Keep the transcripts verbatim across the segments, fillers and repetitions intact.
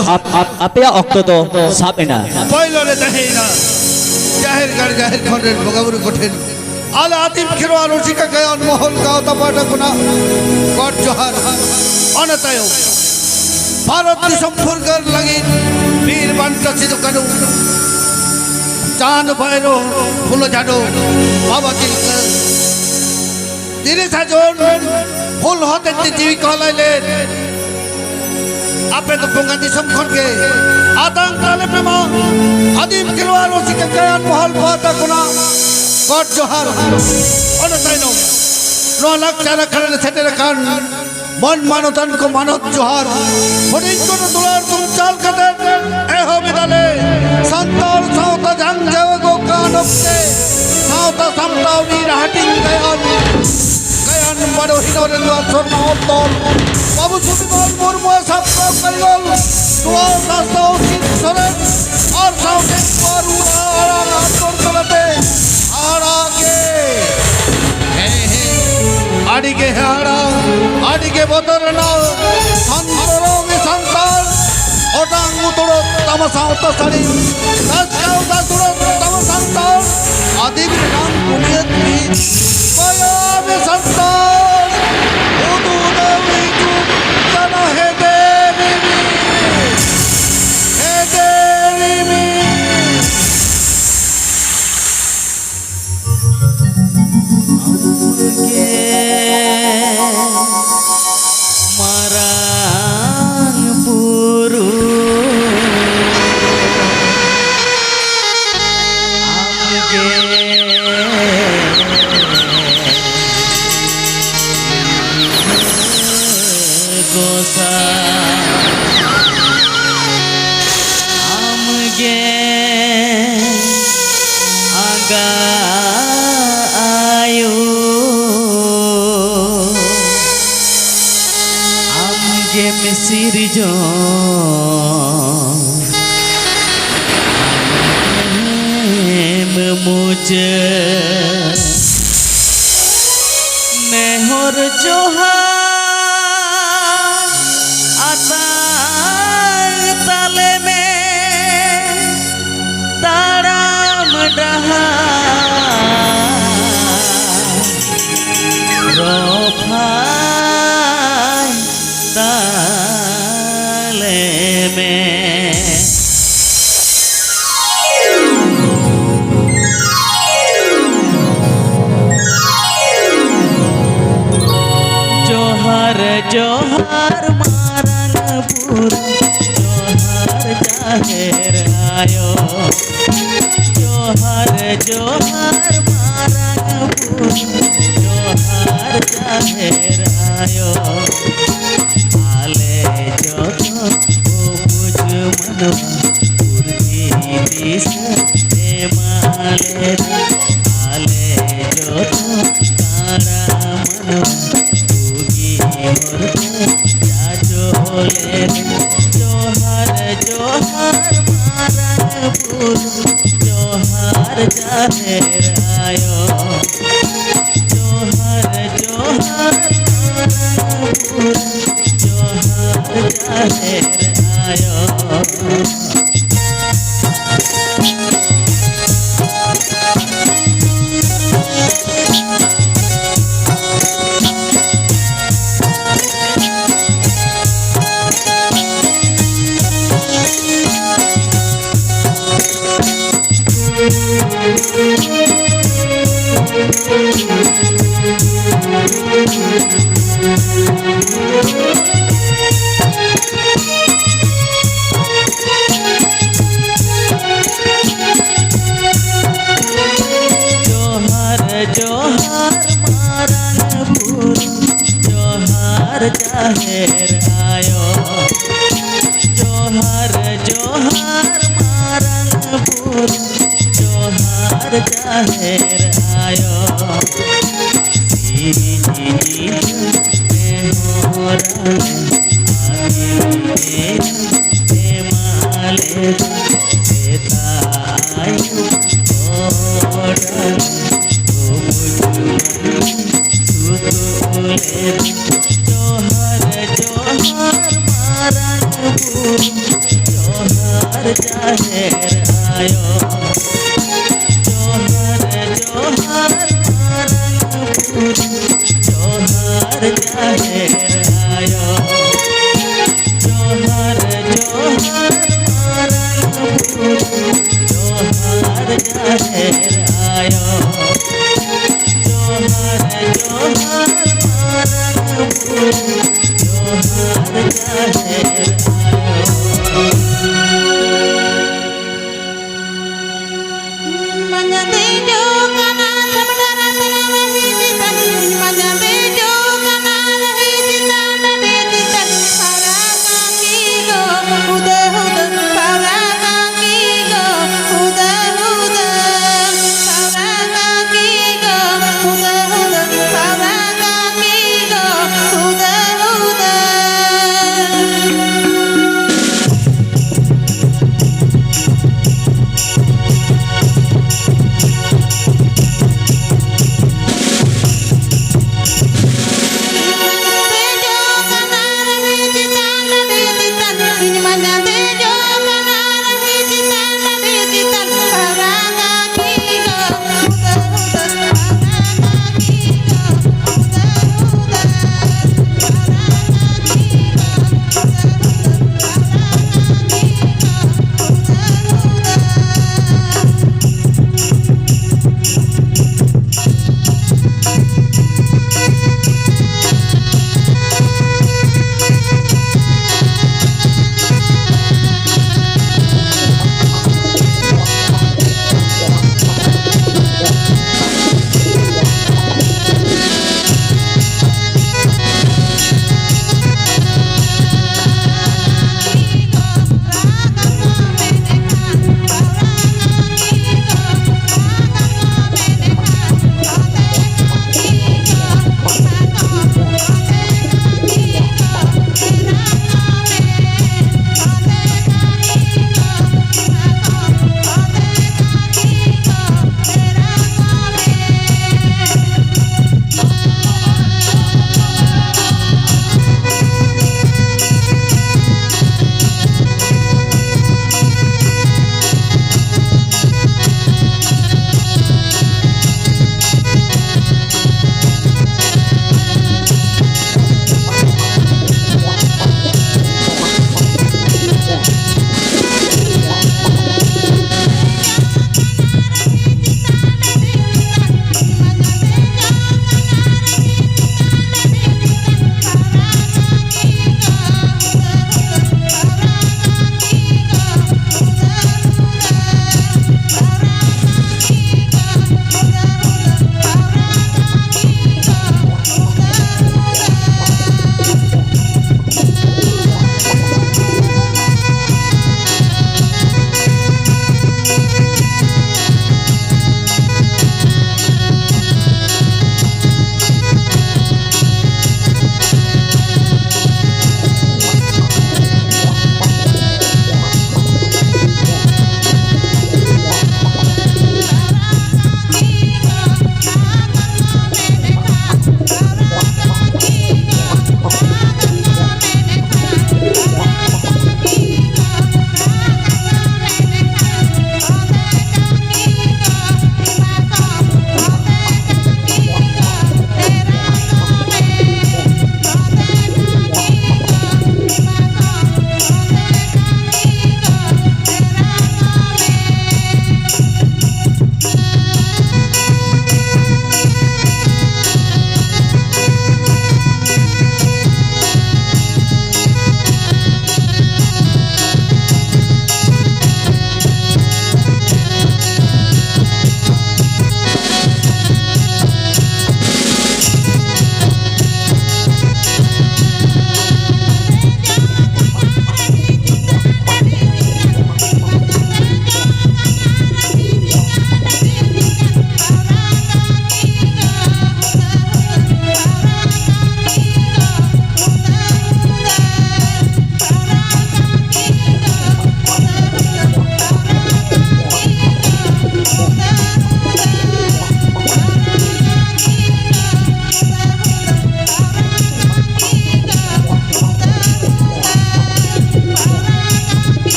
ᱟᱯ- ᱟᱯ- ᱟᱯᱮᱭᱟᱜ ᱚᱠᱛᱚ ᱫᱚ ᱥᱟᱵ ᱮᱱᱟ᱾ ᱯᱳᱭᱞᱳ ᱨᱮ ᱛᱟᱦᱮᱸᱭᱮᱱᱟ ᱡᱟᱦᱮᱨ ᱜᱟᱲ ᱡᱟᱦᱮᱨ ᱠᱷᱚᱸᱰ ᱨᱮᱱ ᱵᱚᱸᱜᱟ ᱵᱩᱨᱩ ᱠᱚᱴᱷᱮᱱ ᱟᱞᱮ ᱟᱹᱫᱤᱢ ᱠᱷᱮᱨᱣᱟᱞ ᱨᱩᱥᱤᱠᱟ ᱜᱟᱭᱟᱱ ᱢᱚᱦᱚᱞ ᱜᱟᱶᱛᱟ ᱯᱟᱦᱴᱟ ᱠᱷᱚᱱᱟᱜ ᱜᱚᱰ ᱡᱚᱦᱟᱨ᱾ ᱚᱱᱟ ᱛᱟᱭᱚᱢ ᱵᱷᱟᱨᱚᱛ ᱫᱤᱥᱚᱢ ᱯᱷᱩᱨᱜᱟᱹᱞ ᱞᱟᱹᱜᱤᱫ ᱵᱤᱨ ᱵᱟᱱᱴᱟ ᱥᱤᱫᱩ ᱠᱟᱹᱱᱩ, ᱪᱟᱸᱫ ᱵᱷᱟᱭᱨᱳ, ᱯᱷᱩᱞᱳ ᱡᱷᱟᱱᱳ, ᱵᱟᱵᱟ ᱛᱤᱞᱠᱟᱹ ᱛᱤᱨᱤᱥᱟ ᱡᱩᱱ ᱦᱩᱞ ᱦᱚᱛᱮᱡ ᱛᱮ ᱡᱤᱣᱤ ᱠᱚ ᱟᱞᱟᱭ ᱞᱮᱫ ᱟᱯᱮ ᱫᱚ ᱵᱚᱸᱜᱟ ᱫᱤᱥᱚᱢ ᱠᱷᱚᱱ ᱜᱮ ᱟᱛᱟᱝ ᱛᱟᱞᱮ ᱯᱮ ᱢᱟ᱾ ᱟᱹᱫᱤᱢ ᱠᱷᱮᱨᱣᱟᱞ ᱨᱩᱥᱤᱠᱟ ᱜᱟᱭᱟᱱ ᱢᱚᱦᱚᱞ ᱯᱟᱦᱴᱟ ᱠᱷᱚᱱᱟᱜ ᱜᱚᱰ ᱡᱚᱦᱟᱨ᱾ ᱚᱱᱟ ᱛᱟᱭᱱᱚᱢ ᱱᱚᱣᱟ ᱞᱟᱠᱪᱟᱨ ᱟᱠᱷᱲᱟ ᱨᱮ ᱥᱮᱴᱮᱨ ᱟᱠᱟᱱ ᱢᱟᱹᱱ ᱢᱟᱱᱚᱛᱟᱱ ᱠᱚ ᱢᱟᱱᱚᱛ ᱡᱚᱦᱟᱨ᱾ ᱦᱩᱰᱤᱧ ᱠᱚ ᱫᱩᱞᱟᱹᱲ ᱛᱩᱢ ᱪᱟᱞ ᱠᱟᱛᱮ ᱮᱦᱚᱵ ᱮᱫᱟᱞᱮ ᱥᱟᱱᱛᱟᱲ ᱥᱟᱶᱛᱟ ᱡᱟᱝ ᱡᱟᱣᱮ ᱠᱚ ᱠᱟᱱ ᱚᱠᱛᱮ ᱥᱟᱶᱛᱟ ᱥᱟᱢᱴᱟᱣ ᱱᱤᱨ ᱦᱟᱹᱴᱤᱧ ᱜᱟᱭᱟᱱ ᱜᱟᱭᱟᱱ ᱵᱟᱰᱚᱦᱤ ᱱᱚᱨᱮᱱᱫᱨᱚ ᱥᱚᱨᱢᱟ ᱚᱛᱚᱞ ᱵᱟᱹᱵᱩ ᱥᱩᱵᱤᱢᱚᱞ ᱢᱩᱨᱢᱩ ᱥᱟᱯᱲᱟᱣ ᱠᱟᱹᱨᱤᱜᱚᱞ ᱱᱚᱣᱟ ᱥᱟᱥᱛᱟᱣ ᱥᱤᱝ ᱥᱚᱨᱮᱱ ᱟᱨ ᱥᱟᱶᱛᱮ ᱯᱟᱹᱨᱩᱲᱟ ᱟᱲᱟᱝ ᱟᱛᱚᱨ ᱛᱟᱞᱟᱛᱮ ᱟᱲᱟᱜ ᱜᱮ᱾ ᱦᱮᱸ, ᱦᱮᱸ, ᱟᱹᱰᱤ ᱜᱮ ᱦᱟᱦᱟᱲᱟ, ᱟᱹᱰᱤ ᱜᱮ ᱵᱚᱛᱚᱨ ᱨᱮᱱᱟᱜ ᱥᱟᱱᱛᱚᱨᱚ ᱜᱮ ᱥᱟᱱᱛᱟᱲ ᱚᱴᱟᱝ ᱩᱛᱟᱹᱨᱚᱜ ᱛᱟᱢᱟ ᱥᱟᱶᱛᱟ ᱥᱟᱹᱲᱤ ᱨᱟᱡᱽᱠᱟᱣ ᱫᱟᱥᱩᱲᱚᱜ ᱛᱟᱢᱟ ᱥᱟᱱᱛᱟᱲ ᱟᱹᱫᱤᱢ ᱨᱮᱱᱟᱜ ᱵᱩᱱᱤᱭᱟᱹᱫ ᱢᱤᱫ ᱠᱚᱭᱟ ᱢᱮ ᱥᱟᱱᱛᱟᱲ ᱩᱫᱩᱜ ᱫᱟᱣ ᱦᱤᱡᱩᱜ ᱠᱟᱱᱟ ᱦᱮᱸᱫᱮ ᱨᱤᱢᱤᱞ, ᱦᱮᱸᱫᱮ ᱨᱤᱢᱤᱞ᱾ ᱟᱢᱜᱮ ᱢᱟᱨᱟᱝ ᱵᱩᱨᱩ, ᱟᱢᱜᱮ ᱜᱚᱸᱥᱟᱭ᱾ ᱟᱢᱜᱮ ᱟᱸᱜᱟ ᱟᱭᱳ, ᱟᱢᱜᱮᱢ ᱥᱤᱨᱡᱚᱱ, ᱟᱢᱮᱢ ᱢᱩᱪᱟᱹᱫ᱾ ᱱᱮᱦᱚᱨ ᱡᱚᱦᱟᱨ ᱟᱛᱟᱝ ᱡᱚᱦᱟᱨ ᱢᱟᱨᱟᱝ ᱵᱩᱨᱩ, ᱡᱚᱦᱟᱨ ᱡᱟᱦᱮᱨ ᱟᱭᱳ᱾ ᱡᱚᱦᱟᱨ, ᱡᱚᱦᱟᱨ ᱢᱟᱨᱟᱝ ᱵᱩᱨᱩ, ᱡᱚᱦᱟᱨ ᱡᱟᱦᱮᱨ ᱟᱭᱳ᱾ ᱟᱞᱮ ᱡᱚᱛᱚ ᱵᱩᱡᱽ ᱢᱟᱱᱣᱟ ᱯᱩᱨᱵᱤ ᱫᱤᱥᱟᱹ ᱮᱢᱟᱞᱮ ᱫᱚ᱾ ᱟᱞᱮ ᱡᱚᱛᱚ ᱠᱟᱬᱟ ᱢᱟᱱᱣᱟ ᱵᱩᱜᱤ ᱦᱚᱨ ᱛᱮ ᱪᱟᱪᱚ ᱞᱮ ᱫᱚ᱾ ᱡᱚᱦᱟᱨ, ᱡᱚᱦᱟᱨ ᱢᱟᱨᱟᱝ ᱵᱩᱨᱩ, ᱡᱚᱦᱟᱨ ᱡᱟᱦᱮᱨ ᱟᱭᱳ᱾ ᱡᱚᱦᱟᱨ, ᱡᱚᱦᱟᱨ ᱢᱟᱨᱟᱝ ᱵᱩᱨᱩ, ᱡᱚᱦᱟᱨ ᱡᱟᱦᱮᱨ ᱟᱭᱳ᱾ ᱡᱚᱦᱟᱨ, ᱡᱚᱦᱟᱨ ᱢᱟᱨᱟᱝ ᱵᱩᱨᱩ, ᱡᱚᱦᱟᱨ ᱡᱟᱦᱮᱨ ᱟᱭᱳ᱾ ᱡᱚᱦᱟᱨ, ᱡᱚᱦᱟᱨ ᱢᱟᱨᱟᱝ ᱵᱩᱨᱩ, ᱡᱚᱦᱟᱨ ᱡᱟᱦᱮᱨ ᱟᱭᱳ᱾ ᱥᱤᱧ ᱧᱤᱫᱟᱹ ᱱᱮᱦᱚᱨᱟᱞᱮ, ᱟᱹᱵᱤᱱ ᱫᱮᱭᱟ ᱮᱢᱟᱞᱮ ᱵᱤᱱ᱾ ᱥᱮᱛᱟᱜ ᱟᱹᱭᱩᱵ ᱜᱚᱰᱟᱞᱮ ᱩᱢᱩᱞ ᱥᱩᱛᱩᱜ ᱞᱮ᱾ ᱡᱚᱦᱟᱨ, ᱡᱚᱦᱟᱨ ᱢᱟᱨᱟᱝ ᱵᱩᱨᱩ, ᱡᱚᱦᱟᱨ ᱡᱟᱦᱮᱨ ᱟᱭᱳ᱾ ᱡᱚᱦᱟᱨ, ᱡᱚᱦᱟᱨ ᱢᱟᱨᱟᱝ ᱵᱩᱨᱩ, ᱡᱚᱦᱟᱨ ᱡᱟᱦᱮᱨ ᱟᱭᱳ᱾ ᱡᱚᱦᱟᱨ, ᱡᱚᱦᱟᱨ ᱢᱟᱨᱟᱝ ᱵᱩᱨᱩ, ᱡᱚᱦᱟᱨ ᱡᱟᱦᱮᱨ ᱟᱭᱳ᱾ ᱡᱚᱦᱟᱨ, ᱡᱚᱦᱟᱨ ᱢᱟᱨᱟᱝ ᱵᱩᱨᱩ,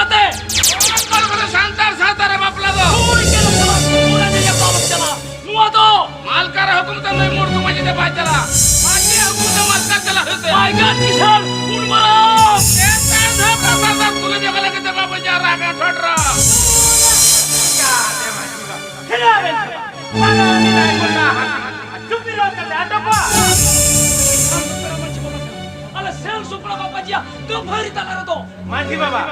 ᱟᱛᱮ ᱚᱱᱟ ᱠᱚᱨᱮ ᱥᱟᱱᱛᱟᱲ ᱥᱟᱶᱛᱟ ᱨᱮ ᱵᱟᱯᱞᱟ ᱫᱚ ᱦᱩᱭ ᱠᱟᱱᱟ ᱥᱮ ᱵᱟᱝ? ᱚᱱᱟ ᱧᱮᱧᱮᱞ ᱵᱟᱵᱚᱱ ᱪᱟᱞᱟᱜᱼᱟ᱾ ᱱᱚᱣᱟ ᱫᱚ ᱢᱟᱞᱠᱟᱨ ᱦᱩᱠᱩᱢ ᱛᱮ ᱱᱩᱭ ᱢᱩᱨᱢᱩ ᱢᱟᱹᱡᱷᱤ ᱫᱚ ᱵᱟᱭ ᱪᱟᱞᱟᱜᱼᱟ᱾ ᱢᱟᱹᱡᱷᱤᱭᱟᱜ ᱦᱩᱠᱩᱢ ᱛᱮ ᱢᱟᱞᱠᱟᱨ ᱪᱟᱞᱟᱜ ᱦᱩᱭᱩᱜ ᱛᱟᱭᱟ᱾ ᱵᱟᱭᱜᱟᱱ ᱠᱤᱥᱟᱹᱬ ᱩᱱ ᱢᱟᱨᱟᱝ ᱪᱮᱛᱟᱱ ᱫᱷᱟᱯ ᱞᱟᱛᱟᱨ ᱫᱷᱟᱯ ᱛᱩᱞᱟᱹ ᱡᱚᱠᱷᱟ ᱞᱟᱹᱜᱤᱫ ᱛᱮ ᱵᱟᱵᱚᱱ ᱡᱟᱣᱨᱟ ᱟᱠᱟᱱᱟ ᱴᱷᱚᱴᱨᱚ᱾ ᱠᱷᱮᱞᱟ ᱵᱮᱱ ᱥᱮ ᱵᱟᱝ? ᱵᱟᱝᱟ, ᱩᱱᱤ ᱱᱟᱭ ᱜᱚᱸᱰᱟ ᱦᱟᱹᱛᱤ ᱪᱩᱯᱤ ᱨᱚᱲ ᱠᱟᱛᱮ ᱟᱴᱚᱠᱚᱜᱼᱟ᱾ ᱟᱞᱮ ᱥᱮᱞ ᱥᱩᱯᱲᱟ ᱵᱟᱵᱟ ᱡᱤᱭᱟ ᱠᱟᱹᱯᱷᱟᱹᱨᱤ ᱛᱟᱞᱟ ᱨᱮᱫᱚ ᱢᱟᱹᱡᱷᱤ ᱵᱟᱵᱟ,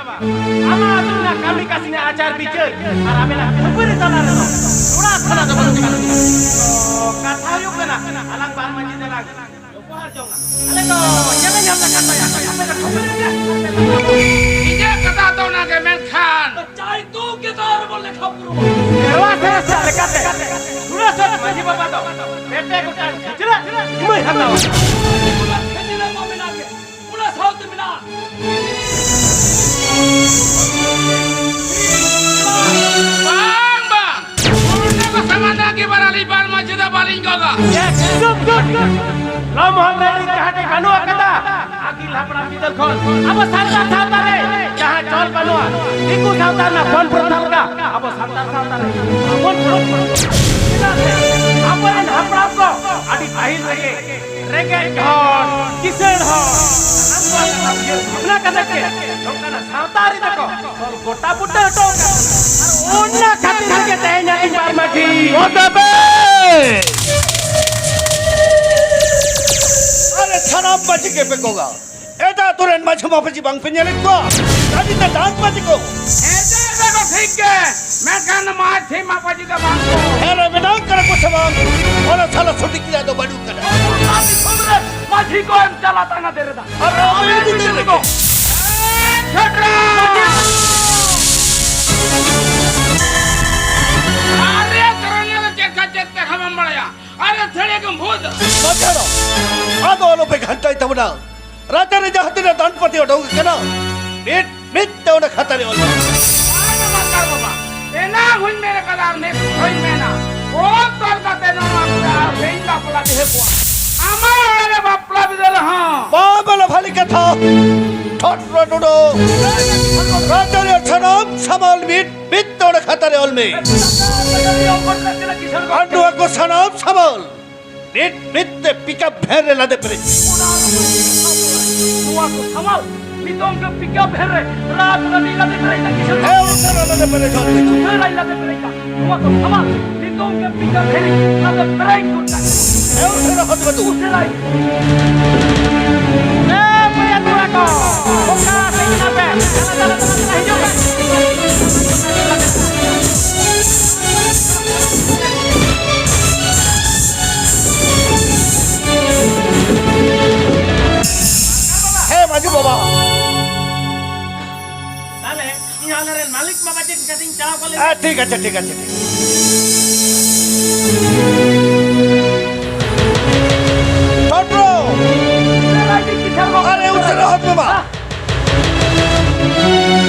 ᱟᱢᱟᱜ ᱟᱹᱛᱩ ᱨᱮᱱᱟᱜ ᱠᱟᱹᱢᱤ ᱠᱟᱹᱥᱱᱤ, ᱟᱪᱟᱨ ᱵᱤᱪᱟᱹᱨ ᱟᱨ ᱟᱵᱮᱱᱟᱜ ᱠᱷᱟᱹᱯᱟᱹᱨᱤ ᱛᱟᱞᱟ ᱨᱮᱫᱚ ᱛᱷᱚᱲᱟ ᱛᱷᱚᱲᱟ ᱫᱚ ᱵᱟᱹᱱᱩᱜ ᱠᱟᱱᱟ᱾ ᱛᱚ, ᱠᱟᱛᱷᱟ ᱦᱩᱭᱩᱜ ᱠᱟᱱᱟ, ᱟᱞᱟᱝ ᱵᱟᱨ ᱢᱟᱹᱡᱷᱤ ᱫᱚᱞᱟᱝ ᱵᱮᱵᱚᱦᱟᱨ ᱡᱚᱝᱟ᱾ ᱟᱞᱮ ᱫᱚ ᱧᱮᱞᱮ ᱧᱟᱢ ᱞᱮᱠᱟ ᱛᱟᱭᱟ, ᱟᱯᱮ ᱫᱚ ᱠᱷᱟᱹᱯᱟᱹᱨᱤ ᱨᱮ ᱟᱯᱮ ᱫᱚ ᱤᱧᱟᱹᱜ ᱠᱟᱛᱷᱟ ᱫᱚ ᱚᱱᱟ ᱜᱮ, ᱢᱮᱱᱠᱷᱟᱱ ᱪᱟᱭᱛᱩ ᱜᱮ ᱫᱟᱨ ᱵᱚᱞᱮ ᱠᱷᱟᱹᱯᱩᱨ᱾ ᱥᱮᱨᱣᱟ ᱥᱮᱨᱮᱧ ᱥᱮᱫ ᱞᱮᱠᱟᱛᱮ ᱥᱩᱨᱟᱹᱥᱚᱛ ᱢᱟᱹᱡᱷᱤ ᱵᱟᱵᱟ ᱫᱚ ᱯᱮ ᱯᱮ ᱜᱚᱴᱟᱝ ᱠᱷᱟᱹᱪᱞᱟᱹᱜ ᱥᱤᱢᱟᱹᱭ ᱦᱟᱛᱟᱣᱟ᱾ ᱠᱷᱟᱹᱪᱞᱟᱹᱜ ᱢᱟ ᱢᱮᱱᱟᱜ ᱜᱮ᱾ ᱚᱱᱟ ᱥᱟᱶᱛᱮ ᱢᱮᱱᱟᱜᱼᱟ᱾ ᱵᱟᱝ, ᱵᱟᱝ᱾ ᱚᱱᱟ ᱠᱚ ᱥᱟᱢᱟᱱ ᱟᱹᱜᱤ ᱵᱟᱨᱟᱞᱤ ᱵᱟᱨ ᱢᱟᱹᱡᱷᱤ ᱫᱚ ᱵᱟᱹᱞᱤᱧ ᱜᱚᱜᱟ᱾ ᱪᱩᱯ, ᱪᱩᱯ, ᱪᱩᱯ᱾ ᱞᱚᱢᱦᱚᱱ ᱨᱮ ᱡᱟᱦᱟᱸ ᱴᱷᱮᱱ ᱵᱟᱹᱱᱩᱜ ᱟᱠᱟᱫᱟ, ᱟᱹᱜᱤᱞ ᱦᱟᱯᱲᱟᱢ ᱵᱤᱫᱟᱹᱞ ᱠᱷᱚᱱ ᱟᱵᱚ ᱥᱟᱱᱛᱟᱲ ᱥᱟᱶᱛᱟ ᱨᱮ ᱡᱟᱦᱟᱸ ᱪᱚᱞ ᱵᱟᱹᱱᱩᱜᱼᱟ, ᱫᱤᱠᱩ ᱥᱟᱶᱛᱟ ᱨᱮᱱᱟᱜ ᱵᱚᱱ ᱯᱨᱚᱛᱷᱟ ᱞᱮᱠᱟ ᱟᱵᱚ ᱥᱟᱱᱛᱟᱲ ᱥᱟᱶᱛᱟ ᱨᱮ ᱵᱚᱱ ᱯᱨᱚᱛᱷᱟ᱾ ᱪᱮᱫᱟᱜ ᱥᱮ ᱟᱵᱚᱨᱮᱱ ᱦᱟᱯᱲᱟᱢ ᱠᱚ ᱟᱹᱰᱤ ᱯᱟᱹᱦᱤᱞ ᱨᱮᱜᱮ ᱨᱮᱸᱜᱮᱡ ᱦᱚᱲ, ᱠᱤᱥᱟᱹᱬ ᱦᱚᱲ, ᱥᱟᱱᱟᱢ ᱠᱚᱣᱟᱜ ᱠᱟᱛᱷᱟ ᱩᱭᱦᱟᱹᱨ ᱵᱷᱟᱵᱽᱱᱟ ᱠᱟᱛᱮ ᱜᱮ ᱱᱚᱝᱠᱟᱱᱟᱜ ᱥᱟᱶᱛᱟ ᱟᱹᱨᱤ ᱫᱚᱠᱚ ᱛᱚᱞ ᱜᱚᱴᱟ ᱵᱩᱴᱟᱹ ᱦᱚᱴᱚ ᱟᱠᱟᱫ ᱵᱚᱱᱟ᱾ ᱟᱨ ᱚᱱᱟ ᱠᱷᱟᱹᱛᱤᱨ ᱜᱮ ᱛᱮᱦᱮᱧ ᱟᱹᱞᱤᱧ ᱵᱟᱨ ᱢᱟᱹᱡᱷᱤ᱾ ᱚ ᱛᱚᱵᱮ! ᱟᱞᱮ ᱥᱟᱱᱟᱢ ᱢᱟᱹᱡᱷᱤ ᱜᱮᱯᱮ ᱜᱚᱜᱟ᱾ ᱮᱴᱟᱜ ᱟᱹᱛᱩ ᱨᱮᱱ ᱢᱟᱹᱡᱷᱤ ᱢᱟᱹᱯᱟᱹᱡᱷᱤ ᱵᱟᱝ ᱯᱮ ᱧᱮᱞᱮᱫ ᱠᱚᱣᱟ? ᱟᱹᱰᱤ ᱛᱮ ᱰᱟᱱ ᱢᱟᱹᱡᱷᱤ ᱠᱚ᱾ ᱦᱮᱸ, ᱡᱟᱦᱮᱨ ᱨᱮᱫᱚ ᱴᱷᱤᱠ ᱜᱮ, ᱢᱮᱱᱠᱷᱟᱱ ᱢᱟᱹᱡᱷᱤ ᱢᱟᱹᱯᱟᱹᱡᱷᱤ ᱫᱚ ᱵᱟᱝ ᱠᱚ᱾ ᱦᱮᱸ ᱨᱮ, ᱢᱮᱱᱟᱜ ᱠᱟᱱᱟ ᱠᱚ ᱥᱮ ᱵᱟᱝ? ᱚᱱᱟ ᱥᱟᱞᱟ ᱥᱚᱴᱷᱤᱠ ᱨᱮᱭᱟᱜ ᱫᱚ ᱵᱟᱹᱱᱩᱜ ᱠᱟᱫᱟ᱾ ᱚᱱᱟ ᱫᱤᱥᱚᱢ ᱨᱮ ᱢᱟᱹᱡᱷᱤ ᱠᱚ ᱮᱢ ᱪᱟᱞᱟᱜ ᱛᱟᱦᱮᱱᱟ ᱫᱮᱨᱮᱫᱟ᱾ ᱟᱨ ᱟᱵᱚ ᱟᱵᱚ ᱤᱫᱤ ᱤᱫᱤ ᱛᱮ ᱛᱮ ᱫᱚ᱾ ᱮ, ᱪᱷᱟᱴᱨᱟ! ᱟᱨᱮ ᱛᱚᱨᱚᱝᱜᱟ ᱫᱚ ᱪᱮᱫ ᱠᱷᱟ ᱪᱮᱫ ᱛᱮ ᱠᱷᱟᱢᱟᱢ ᱵᱟᱲᱟᱭᱟ? ᱟᱨᱮ ᱛᱷᱟᱹᱲᱤ ᱜᱮᱢ ᱵᱷᱩᱛ᱾ ᱢᱟᱪᱷᱟᱲᱟ, ᱟᱫᱚ ᱟᱞᱚᱯᱮ ᱜᱷᱟᱱᱴᱟᱭ ᱛᱟᱵᱚᱱᱟ᱾ ᱨᱟᱪᱟ ᱨᱮ ᱡᱟᱦᱟᱸ ᱛᱤᱱᱟᱹᱜ ᱫᱟᱱᱯᱟᱹᱛᱤ ᱚᱰᱚᱠ ᱟᱠᱟᱱᱟ, ᱢᱤᱫ ᱢᱤᱫ ᱛᱮ ᱚᱸᱰᱮ ᱠᱷᱟᱛᱟ ᱨᱮ ᱚᱞ ᱢᱮ᱾ ᱵᱟᱝ ᱢᱟᱥᱴᱟᱨ ᱵᱟᱵᱟ, ᱮᱱᱟᱝ ᱦᱚᱧ ᱢᱮᱱ ᱟᱠᱟᱫᱟ ᱟᱨ ᱱᱤᱛ ᱦᱚᱧ ᱢᱮᱱᱟ, ᱚᱛ ᱛᱚᱞ ᱠᱟᱛᱮ ᱱᱚᱣᱟ ᱠᱚᱨᱮ ᱟᱨ ᱵᱟᱹᱧ ᱵᱟᱯᱞᱟ ᱵᱤᱦᱟᱹ ᱠᱚᱣᱟ᱾ ᱟᱢᱟᱜ ᱚᱲᱟᱜ ᱨᱮ ᱵᱟᱯᱞᱟ ᱵᱤᱫᱟᱹᱞ ᱦᱚᱸ᱾ ᱵᱟᱝ, ᱵᱟᱝ, ᱵᱟᱝ᱾ ᱠᱟᱛᱷᱟ, ᱴᱷᱚᱴᱨᱚ ᱴᱩᱰᱩ, ᱨᱟᱡᱽᱟᱹᱨᱤ ᱥᱟᱱᱟᱢ ᱥᱟᱢᱟᱞ ᱢᱤᱫ ᱢᱤᱫ ᱛᱚᱲ ᱠᱷᱟᱛᱟ ᱨᱮ ᱚᱞ ᱢᱮ᱾ ᱟᱨ ᱱᱚᱣᱟ ᱠᱚ ᱥᱟᱱᱟᱢ ᱥᱟᱢᱟᱞ ᱢᱤᱫ ᱢᱤᱫ ᱛᱮ ᱯᱤᱠᱟᱯ ᱵᱷᱮᱱ ᱨᱮ ᱞᱟᱫᱮ ᱯᱮᱨᱮᱡ᱾ ᱱᱚᱣᱟ ᱠᱚ ᱥᱟᱢᱟᱞ ᱱᱤᱛᱚᱝ ᱜᱮ ᱯᱤᱠᱟᱯ ᱵᱷᱮᱱ ᱨᱮ ᱨᱟᱡᱽ ᱨᱟᱱᱤ ᱞᱟᱫᱮ ᱯᱮᱨᱮᱡ ᱞᱟᱹᱜᱤᱫ ᱥᱮᱱᱚᱜ ᱦᱮᱸ, ᱩᱥᱟᱹᱨᱟ ᱞᱟᱫᱮ ᱯᱮᱨᱮᱡ ᱦᱚᱫ ᱞᱮ᱾ ᱩᱥᱟᱹᱨᱟᱭ ᱞᱟᱫᱮ ᱯᱮᱨᱮᱡ ᱠᱟᱜ᱾ ᱱᱚᱣᱟ ᱠᱚ ᱥᱟᱢᱟᱞ ᱱᱤᱛᱚᱝ ᱜᱮ ᱯᱤᱠᱟᱯ ᱵᱷᱮᱱ ᱨᱮ ᱞᱟᱫᱮ ᱯᱮᱨᱮᱡ ᱜᱚᱫ ᱠᱟᱜ᱾ ᱦᱮᱸ, ᱩᱥᱟᱹᱨᱟ ᱦᱚᱫ ᱢᱮ ᱫᱩ᱾ ᱩᱥᱟᱹᱨᱟᱭ᱾ ᱮ ᱵᱚᱭᱦᱟ ᱠᱚᱲᱟ ᱠᱚ, ᱚᱠᱟ ᱥᱮᱫ ᱠᱟᱱᱟ ᱯᱮ? ᱪᱟᱞᱟᱜ, ᱪᱟᱞᱟᱜ, ᱪᱟᱞᱟᱜ, ᱪᱟᱞᱟᱜ, ᱦᱤᱡᱩᱜ ᱯᱮ᱾ ᱦᱮᱸ, ᱢᱟᱹᱡᱷᱤ ᱵᱟᱵᱟ᱾ ᱛᱟᱦᱞᱮ ᱤᱧ ᱦᱚᱸ ᱟᱞᱮ ᱨᱮᱱ ᱢᱟᱹᱞᱤᱠ ᱵᱟᱵᱟ ᱪᱮᱫ ᱠᱟᱛᱮᱧ ᱪᱟᱞᱟᱣ ᱠᱚᱜ ᱞᱮᱱ ᱦᱮᱸ, ᱴᱷᱤᱠ ᱟᱪᱷᱮ, ᱴᱷᱤᱠ ᱟᱪᱷᱮ, ᱴᱷᱤᱠ᱾ ᱴᱚᱴᱨᱚ! ᱟᱨᱮ ᱩᱥᱟᱹᱨᱟ ᱦᱚᱫ ᱢᱮ ᱢᱟ᱾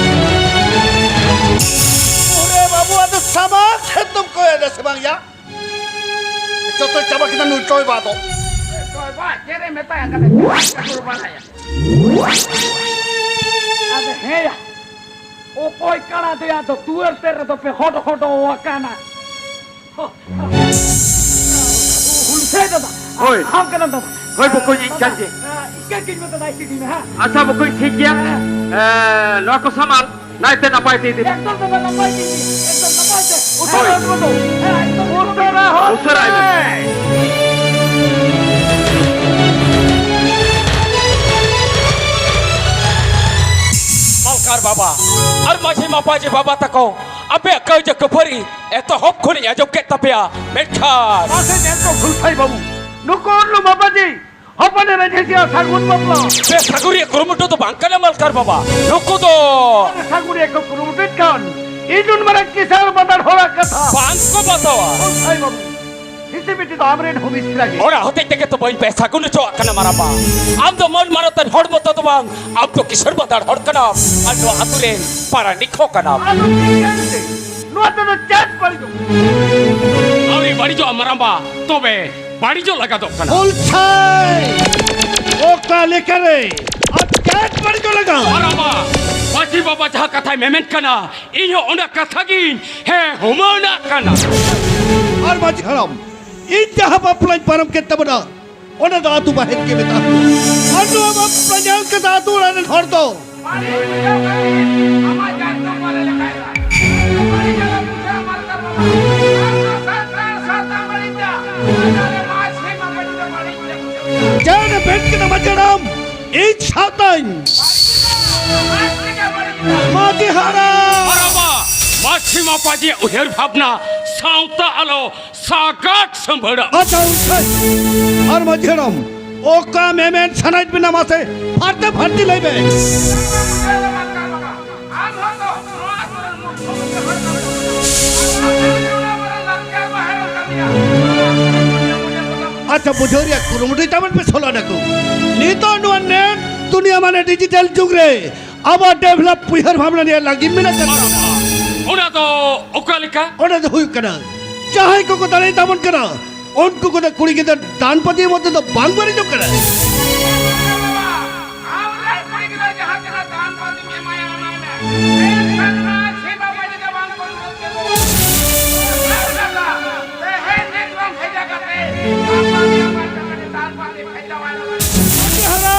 ᱚᱨᱮ ᱵᱟᱹᱵᱩ, ᱟᱫᱚ ᱥᱟᱢᱟᱝ ᱥᱮᱫ ᱫᱚᱢ ᱠᱚᱭᱚᱜ ᱮᱫᱟ ᱥᱮ ᱵᱟᱝ ᱭᱟ? ᱡᱚᱛᱚ ᱪᱟᱵᱟ ᱠᱮᱫᱟ ᱱᱩᱭ ᱴᱚᱭ ᱵᱟ ᱫᱚ᱾ ᱴᱚᱭ ᱵᱟ, ᱪᱮᱫ ᱮ ᱢᱮᱛᱟᱭᱟ ᱠᱟᱱᱟ? ᱪᱟᱠᱩᱨ ᱵᱟᱲᱟᱭᱟ᱾ ᱟᱫᱚ ᱦᱮᱸᱭᱟ, ᱚᱠᱚᱭ ᱠᱟᱲᱟ ᱫᱚᱭᱟ ᱫᱚ ᱫᱩᱣᱟᱹᱨ ᱛᱮ ᱨᱮᱫᱚ ᱯᱮ ᱦᱚᱰ ᱦᱚᱰᱚ ᱟᱠᱟᱱᱟ? ᱦᱩᱞᱥᱟᱹᱭ ᱫᱟᱫᱟ, ᱦᱳᱭ᱾ ᱟᱢ ᱠᱟᱱᱟᱢ ᱫᱟᱫᱟ᱾ ᱦᱳᱭ, ᱵᱚᱠᱚᱧ, ᱤᱧ ᱠᱟᱱ ᱜᱮ᱾ ᱤᱠᱟᱹ ᱠᱤᱧ ᱢᱮ ᱫᱟᱫᱟ, ᱤᱠᱟᱹ ᱠᱤᱧ ᱢᱮ, ᱦᱮᱸ᱾ ᱟᱪᱪᱷᱟ, ᱵᱚᱠᱚᱧ, ᱴᱷᱤᱠ ᱜᱮᱭᱟ᱾ ᱦᱮᱸ᱾ ᱮ, ᱱᱚᱣᱟ ᱠᱚ ᱥᱟᱢᱟᱞ ᱱᱟᱭᱛᱮ ᱱᱟᱯᱟᱭ ᱛᱮ ᱤᱫᱤ᱾ ᱮᱠᱫᱚᱢ ᱫᱟᱫᱟ, ᱱᱟᱯᱟᱭ ᱛᱮ ᱤᱫᱤ, ᱮᱠᱫᱚᱢ ᱱᱟᱯᱟᱭ ᱛᱮ᱾ ᱩᱥᱟᱹᱨᱟ ᱦᱳᱭ᱾ ᱦᱚᱫ ᱢᱮ ᱫᱩ᱾ ᱦᱮᱸ, ᱮᱠᱫᱚᱢ ᱩᱥᱟᱹᱨᱟ ᱦᱚᱫ ᱢᱮ᱾ ᱢᱟᱞᱠᱟᱨ ᱵᱟᱵᱟ ᱟᱨ ᱢᱟᱹᱡᱷᱤ ᱢᱟᱯᱟᱡᱷᱤ ᱵᱟᱵᱟ ᱛᱟᱠᱚ, ᱟᱯᱮᱭᱟᱜ ᱠᱟᱹᱭᱡᱟᱹ ᱠᱷᱟᱹᱯᱟᱹᱨᱤ ᱮᱛᱚᱦᱚᱵ ᱠᱷᱚᱱᱤᱧ ᱟᱸᱡᱚᱢ ᱠᱮᱫ ᱛᱟᱯᱮᱭᱟ, ᱢᱮᱱᱠᱷᱟᱱ ᱢᱟᱥᱮ ᱧᱮᱞ ᱠᱚ ᱜᱩᱞᱯᱷᱟᱭ ᱵᱟᱹᱵᱩ, ᱱᱩᱠᱩ ᱩᱨᱱᱩ ᱢᱟᱯᱟᱡᱷᱤ ᱦᱚᱯᱚᱱ ᱮᱨᱟ ᱡᱷᱮᱸᱴᱤᱭᱟ ᱥᱟᱹᱜᱩᱱ ᱵᱟᱯᱞᱟ᱾ ᱵᱮᱥᱟᱹᱜᱩᱱᱤᱭᱟᱹ ᱠᱩᱨᱩᱢᱩᱴᱩ ᱫᱚ ᱵᱟᱝ ᱠᱟᱱᱟ ᱢᱟᱞᱠᱟᱨ ᱵᱟᱵᱟ, ᱱᱩᱠᱩ ᱫᱚ ᱥᱟᱹᱜᱩᱱᱤᱭᱟᱹ ᱠᱚ ᱠᱩᱨᱩᱢᱩᱴᱩᱭᱮᱫ ᱠᱷᱟᱱ ᱤᱧ ᱩᱱ ᱢᱟᱨᱟᱝ ᱠᱤᱥᱟᱹᱬ ᱵᱟᱸᱫᱟᱲ ᱦᱚᱲᱟᱜ ᱠᱟᱛᱷᱟ ᱵᱟᱝ ᱠᱚ ᱵᱟᱛᱟᱣᱟ᱾ ᱜᱩᱞᱯᱷᱟᱭ ᱵᱟᱹᱵᱩ, ᱦᱤᱥᱤ ᱵᱤᱴᱤ ᱫᱚ ᱟᱢᱨᱮᱱ ᱦᱚᱸ ᱢᱤᱥᱨᱟ ᱜᱮ᱾ ᱚᱱᱟ ᱦᱚᱛᱮᱡ ᱛᱮᱜᱮ ᱛᱚ ᱵᱟᱹᱧ ᱵᱮᱥᱟᱹᱜᱩᱱ ᱦᱚᱪᱚᱣᱟᱜ ᱠᱟᱱᱟ ᱢᱟᱨᱟᱢᱵᱟ᱾ ᱟᱢ ᱫᱚ ᱢᱟᱹᱱ ᱢᱟᱱᱚᱛᱟᱱ ᱦᱚᱲ ᱢᱚᱛᱚ ᱫᱚ ᱵᱟᱝ, ᱟᱢ ᱫᱚ ᱠᱤᱥᱟᱹᱬ ᱵᱟᱸᱫᱟᱲ ᱦᱚᱲ ᱠᱟᱱᱟᱢ ᱟᱨ ᱱᱚᱣᱟ ᱟᱛᱩ ᱨᱮᱱ ᱯᱟᱨᱟᱱᱤᱠ ᱦᱚᱸ ᱠᱟᱱᱟᱢ᱾ ᱟᱫᱚ ᱪᱤᱠᱟᱹᱭᱮᱱᱛᱮ? ᱱᱚᱣᱟ ᱛᱮᱫᱚ ᱪᱮᱫ ᱵᱟᱹᱲᱤᱡᱚᱜ? ᱟᱹᱣᱨᱤ ᱵᱟᱹᱲᱤᱡᱚᱜᱼᱟ ᱢᱟᱨᱟᱢᱵᱟ, ᱛᱚᱵᱮ ᱵᱟᱹᱲᱤᱡᱚᱜ ᱞᱟᱜᱟᱫᱚᱜ ᱠᱟᱱᱟ᱾ ᱦᱩᱞᱥᱟᱹᱭ! ᱚᱠᱟ ᱞᱮᱠᱟᱨᱮ ᱟᱨ ᱪᱮᱫ ᱵᱟᱹᱲᱤᱡ ᱞᱟᱜᱟ? ᱟᱨ ᱵᱟᱵᱟ, ᱢᱟᱹᱡᱷᱤ ᱵᱟᱵᱟ ᱡᱟᱦᱟᱸ ᱠᱟᱛᱷᱟᱭ ᱢᱮᱢᱮᱱ ᱠᱟᱱᱟ, ᱤᱧ ᱦᱚᱸ ᱚᱱᱟ ᱠᱟᱛᱷᱟ ᱜᱤᱧ ᱦᱮᱸ ᱦᱩᱢᱟᱹᱱᱟᱜ ᱠᱟᱱᱟ᱾ ᱟᱨ ᱢᱟᱹᱡᱷᱤ ᱦᱟᱲᱟᱢ, ᱤᱧ ᱡᱟᱦᱟᱸ ᱵᱟᱯᱞᱟᱧ ᱯᱟᱨᱚᱢ ᱠᱮᱫ ᱛᱟᱵᱚᱱᱟ, ᱚᱱᱟ ᱫᱚ ᱟᱹᱛᱩ ᱵᱟᱦᱮᱨ ᱜᱮ ᱢᱮᱛᱟᱜ ᱠᱚᱣᱟ᱾ ᱟᱨ ᱱᱚᱣᱟ ᱵᱟᱯᱞᱟ ᱧᱮᱞ ᱠᱟᱛᱮ ᱟᱹᱛᱩ ᱚᱲᱟᱜ ᱨᱮᱱ ᱦᱚᱲ ᱫᱚ ᱪᱮᱫ ᱮ ᱢᱮᱱ ᱠᱮᱫᱟ ᱢᱟᱹᱡᱷᱤ ᱦᱟᱲᱟᱢ? ᱤᱧ ᱥᱟᱶᱛᱟᱧ ᱢᱟᱹᱡᱷᱤ ᱦᱟᱲᱟᱢ᱾ ᱟᱨ ᱵᱟᱵᱟ, ᱢᱟᱹᱡᱷᱤ ᱢᱟᱯᱟᱡᱤ ᱩᱭᱦᱟᱹᱨ ᱵᱷᱟᱵᱽᱱᱟ ᱥᱟᱶᱛᱟ ᱟᱞᱚ ᱥᱟᱜᱟᱫ ᱥᱟᱹᱢᱵᱷᱟᱹᱲᱟ᱾ ᱟᱪᱪᱷᱟ, ᱩᱪᱷᱟᱹᱭ᱾ ᱟᱨ ᱢᱟᱹᱡᱷᱤ ᱦᱟᱲᱟᱢ, ᱚᱠᱟ ᱢᱮᱢᱮᱱ ᱥᱟᱱᱟᱭᱮᱫ ᱵᱮᱱᱟ ᱢᱟᱥᱮ ᱯᱷᱟᱨᱛᱮ ᱯᱷᱟᱨᱛᱤ ᱞᱟᱹᱭ ᱵᱮᱱ᱾ ᱟᱪᱪᱷᱟ, ᱵᱩᱡᱷᱟᱹᱣ ᱨᱮᱭᱟᱜ ᱠᱩᱨᱩᱢᱩᱴᱩᱭ ᱛᱟᱵᱚᱱ ᱯᱮ ᱥᱚᱞᱚᱱᱟ ᱠᱚ᱾ ᱱᱤᱛᱚᱜ ᱱᱚᱣᱟ ᱱᱮᱴ ᱫᱩᱱᱤᱭᱟᱹ ᱢᱟᱱᱮ ᱰᱤᱡᱤᱴᱟᱞ ᱡᱩᱜᱽ ᱨᱮ ᱟᱵᱚᱣᱟᱜ ᱰᱮᱵᱷᱞᱚᱯ ᱩᱭᱦᱟᱹᱨ ᱵᱷᱟᱵᱽᱱᱟ ᱨᱮᱭᱟᱜ ᱞᱟᱹᱜᱤᱫ ᱢᱮᱱᱟᱜ ᱠᱟᱫᱟ᱾ ᱚᱱᱟ ᱫᱚ ᱚᱠᱟ ᱞᱮᱠᱟ? ᱚᱱᱟ ᱫᱚ ᱦᱩᱭᱩᱜ ᱠᱟᱱᱟ, ᱡᱟᱦᱟᱸᱭ ᱠᱚᱠᱚ ᱫᱟᱲᱮᱭ ᱛᱟᱵᱚᱱ ᱠᱟᱱᱟ, ᱩᱱᱠᱩ ᱠᱚᱫᱚ ᱠᱩᱲᱤ ᱜᱤᱫᱽᱨᱟᱹ ᱫᱟᱱ ᱯᱟᱹᱛᱤ ᱢᱚᱫᱽᱫᱷᱮ ᱫᱚ ᱵᱟᱝ ᱵᱟᱹᱲᱤᱡᱚᱜ ᱠᱟᱱᱟ᱾ ᱟᱢ ᱨᱮᱱ ᱠᱩᱲᱤ ᱜᱤᱫᱽᱨᱟᱹ ᱡᱟᱦᱟᱸ ᱛᱤᱱᱟᱹᱜ ᱫᱟᱱ ᱯᱟᱹᱛᱤᱢ ᱮᱢᱟᱭᱟ, ᱮᱢᱟᱭ ᱢᱮ᱾ ᱢᱮᱱᱠᱷᱟᱱ ᱢᱟᱹᱡᱷᱤ ᱵᱟᱵᱟ ᱡᱩᱫᱤ ᱵᱟᱝ ᱠᱚ ᱛᱮᱦᱮᱧ ᱱᱤᱛ ᱵᱟᱝ ᱵᱷᱮᱡᱟ ᱠᱟᱛᱮ ᱫᱟᱱ ᱯᱟᱹᱛᱤ ᱵᱷᱮᱡᱟ ᱟᱭ ᱢᱮ᱾ ᱦᱮᱞᱳ!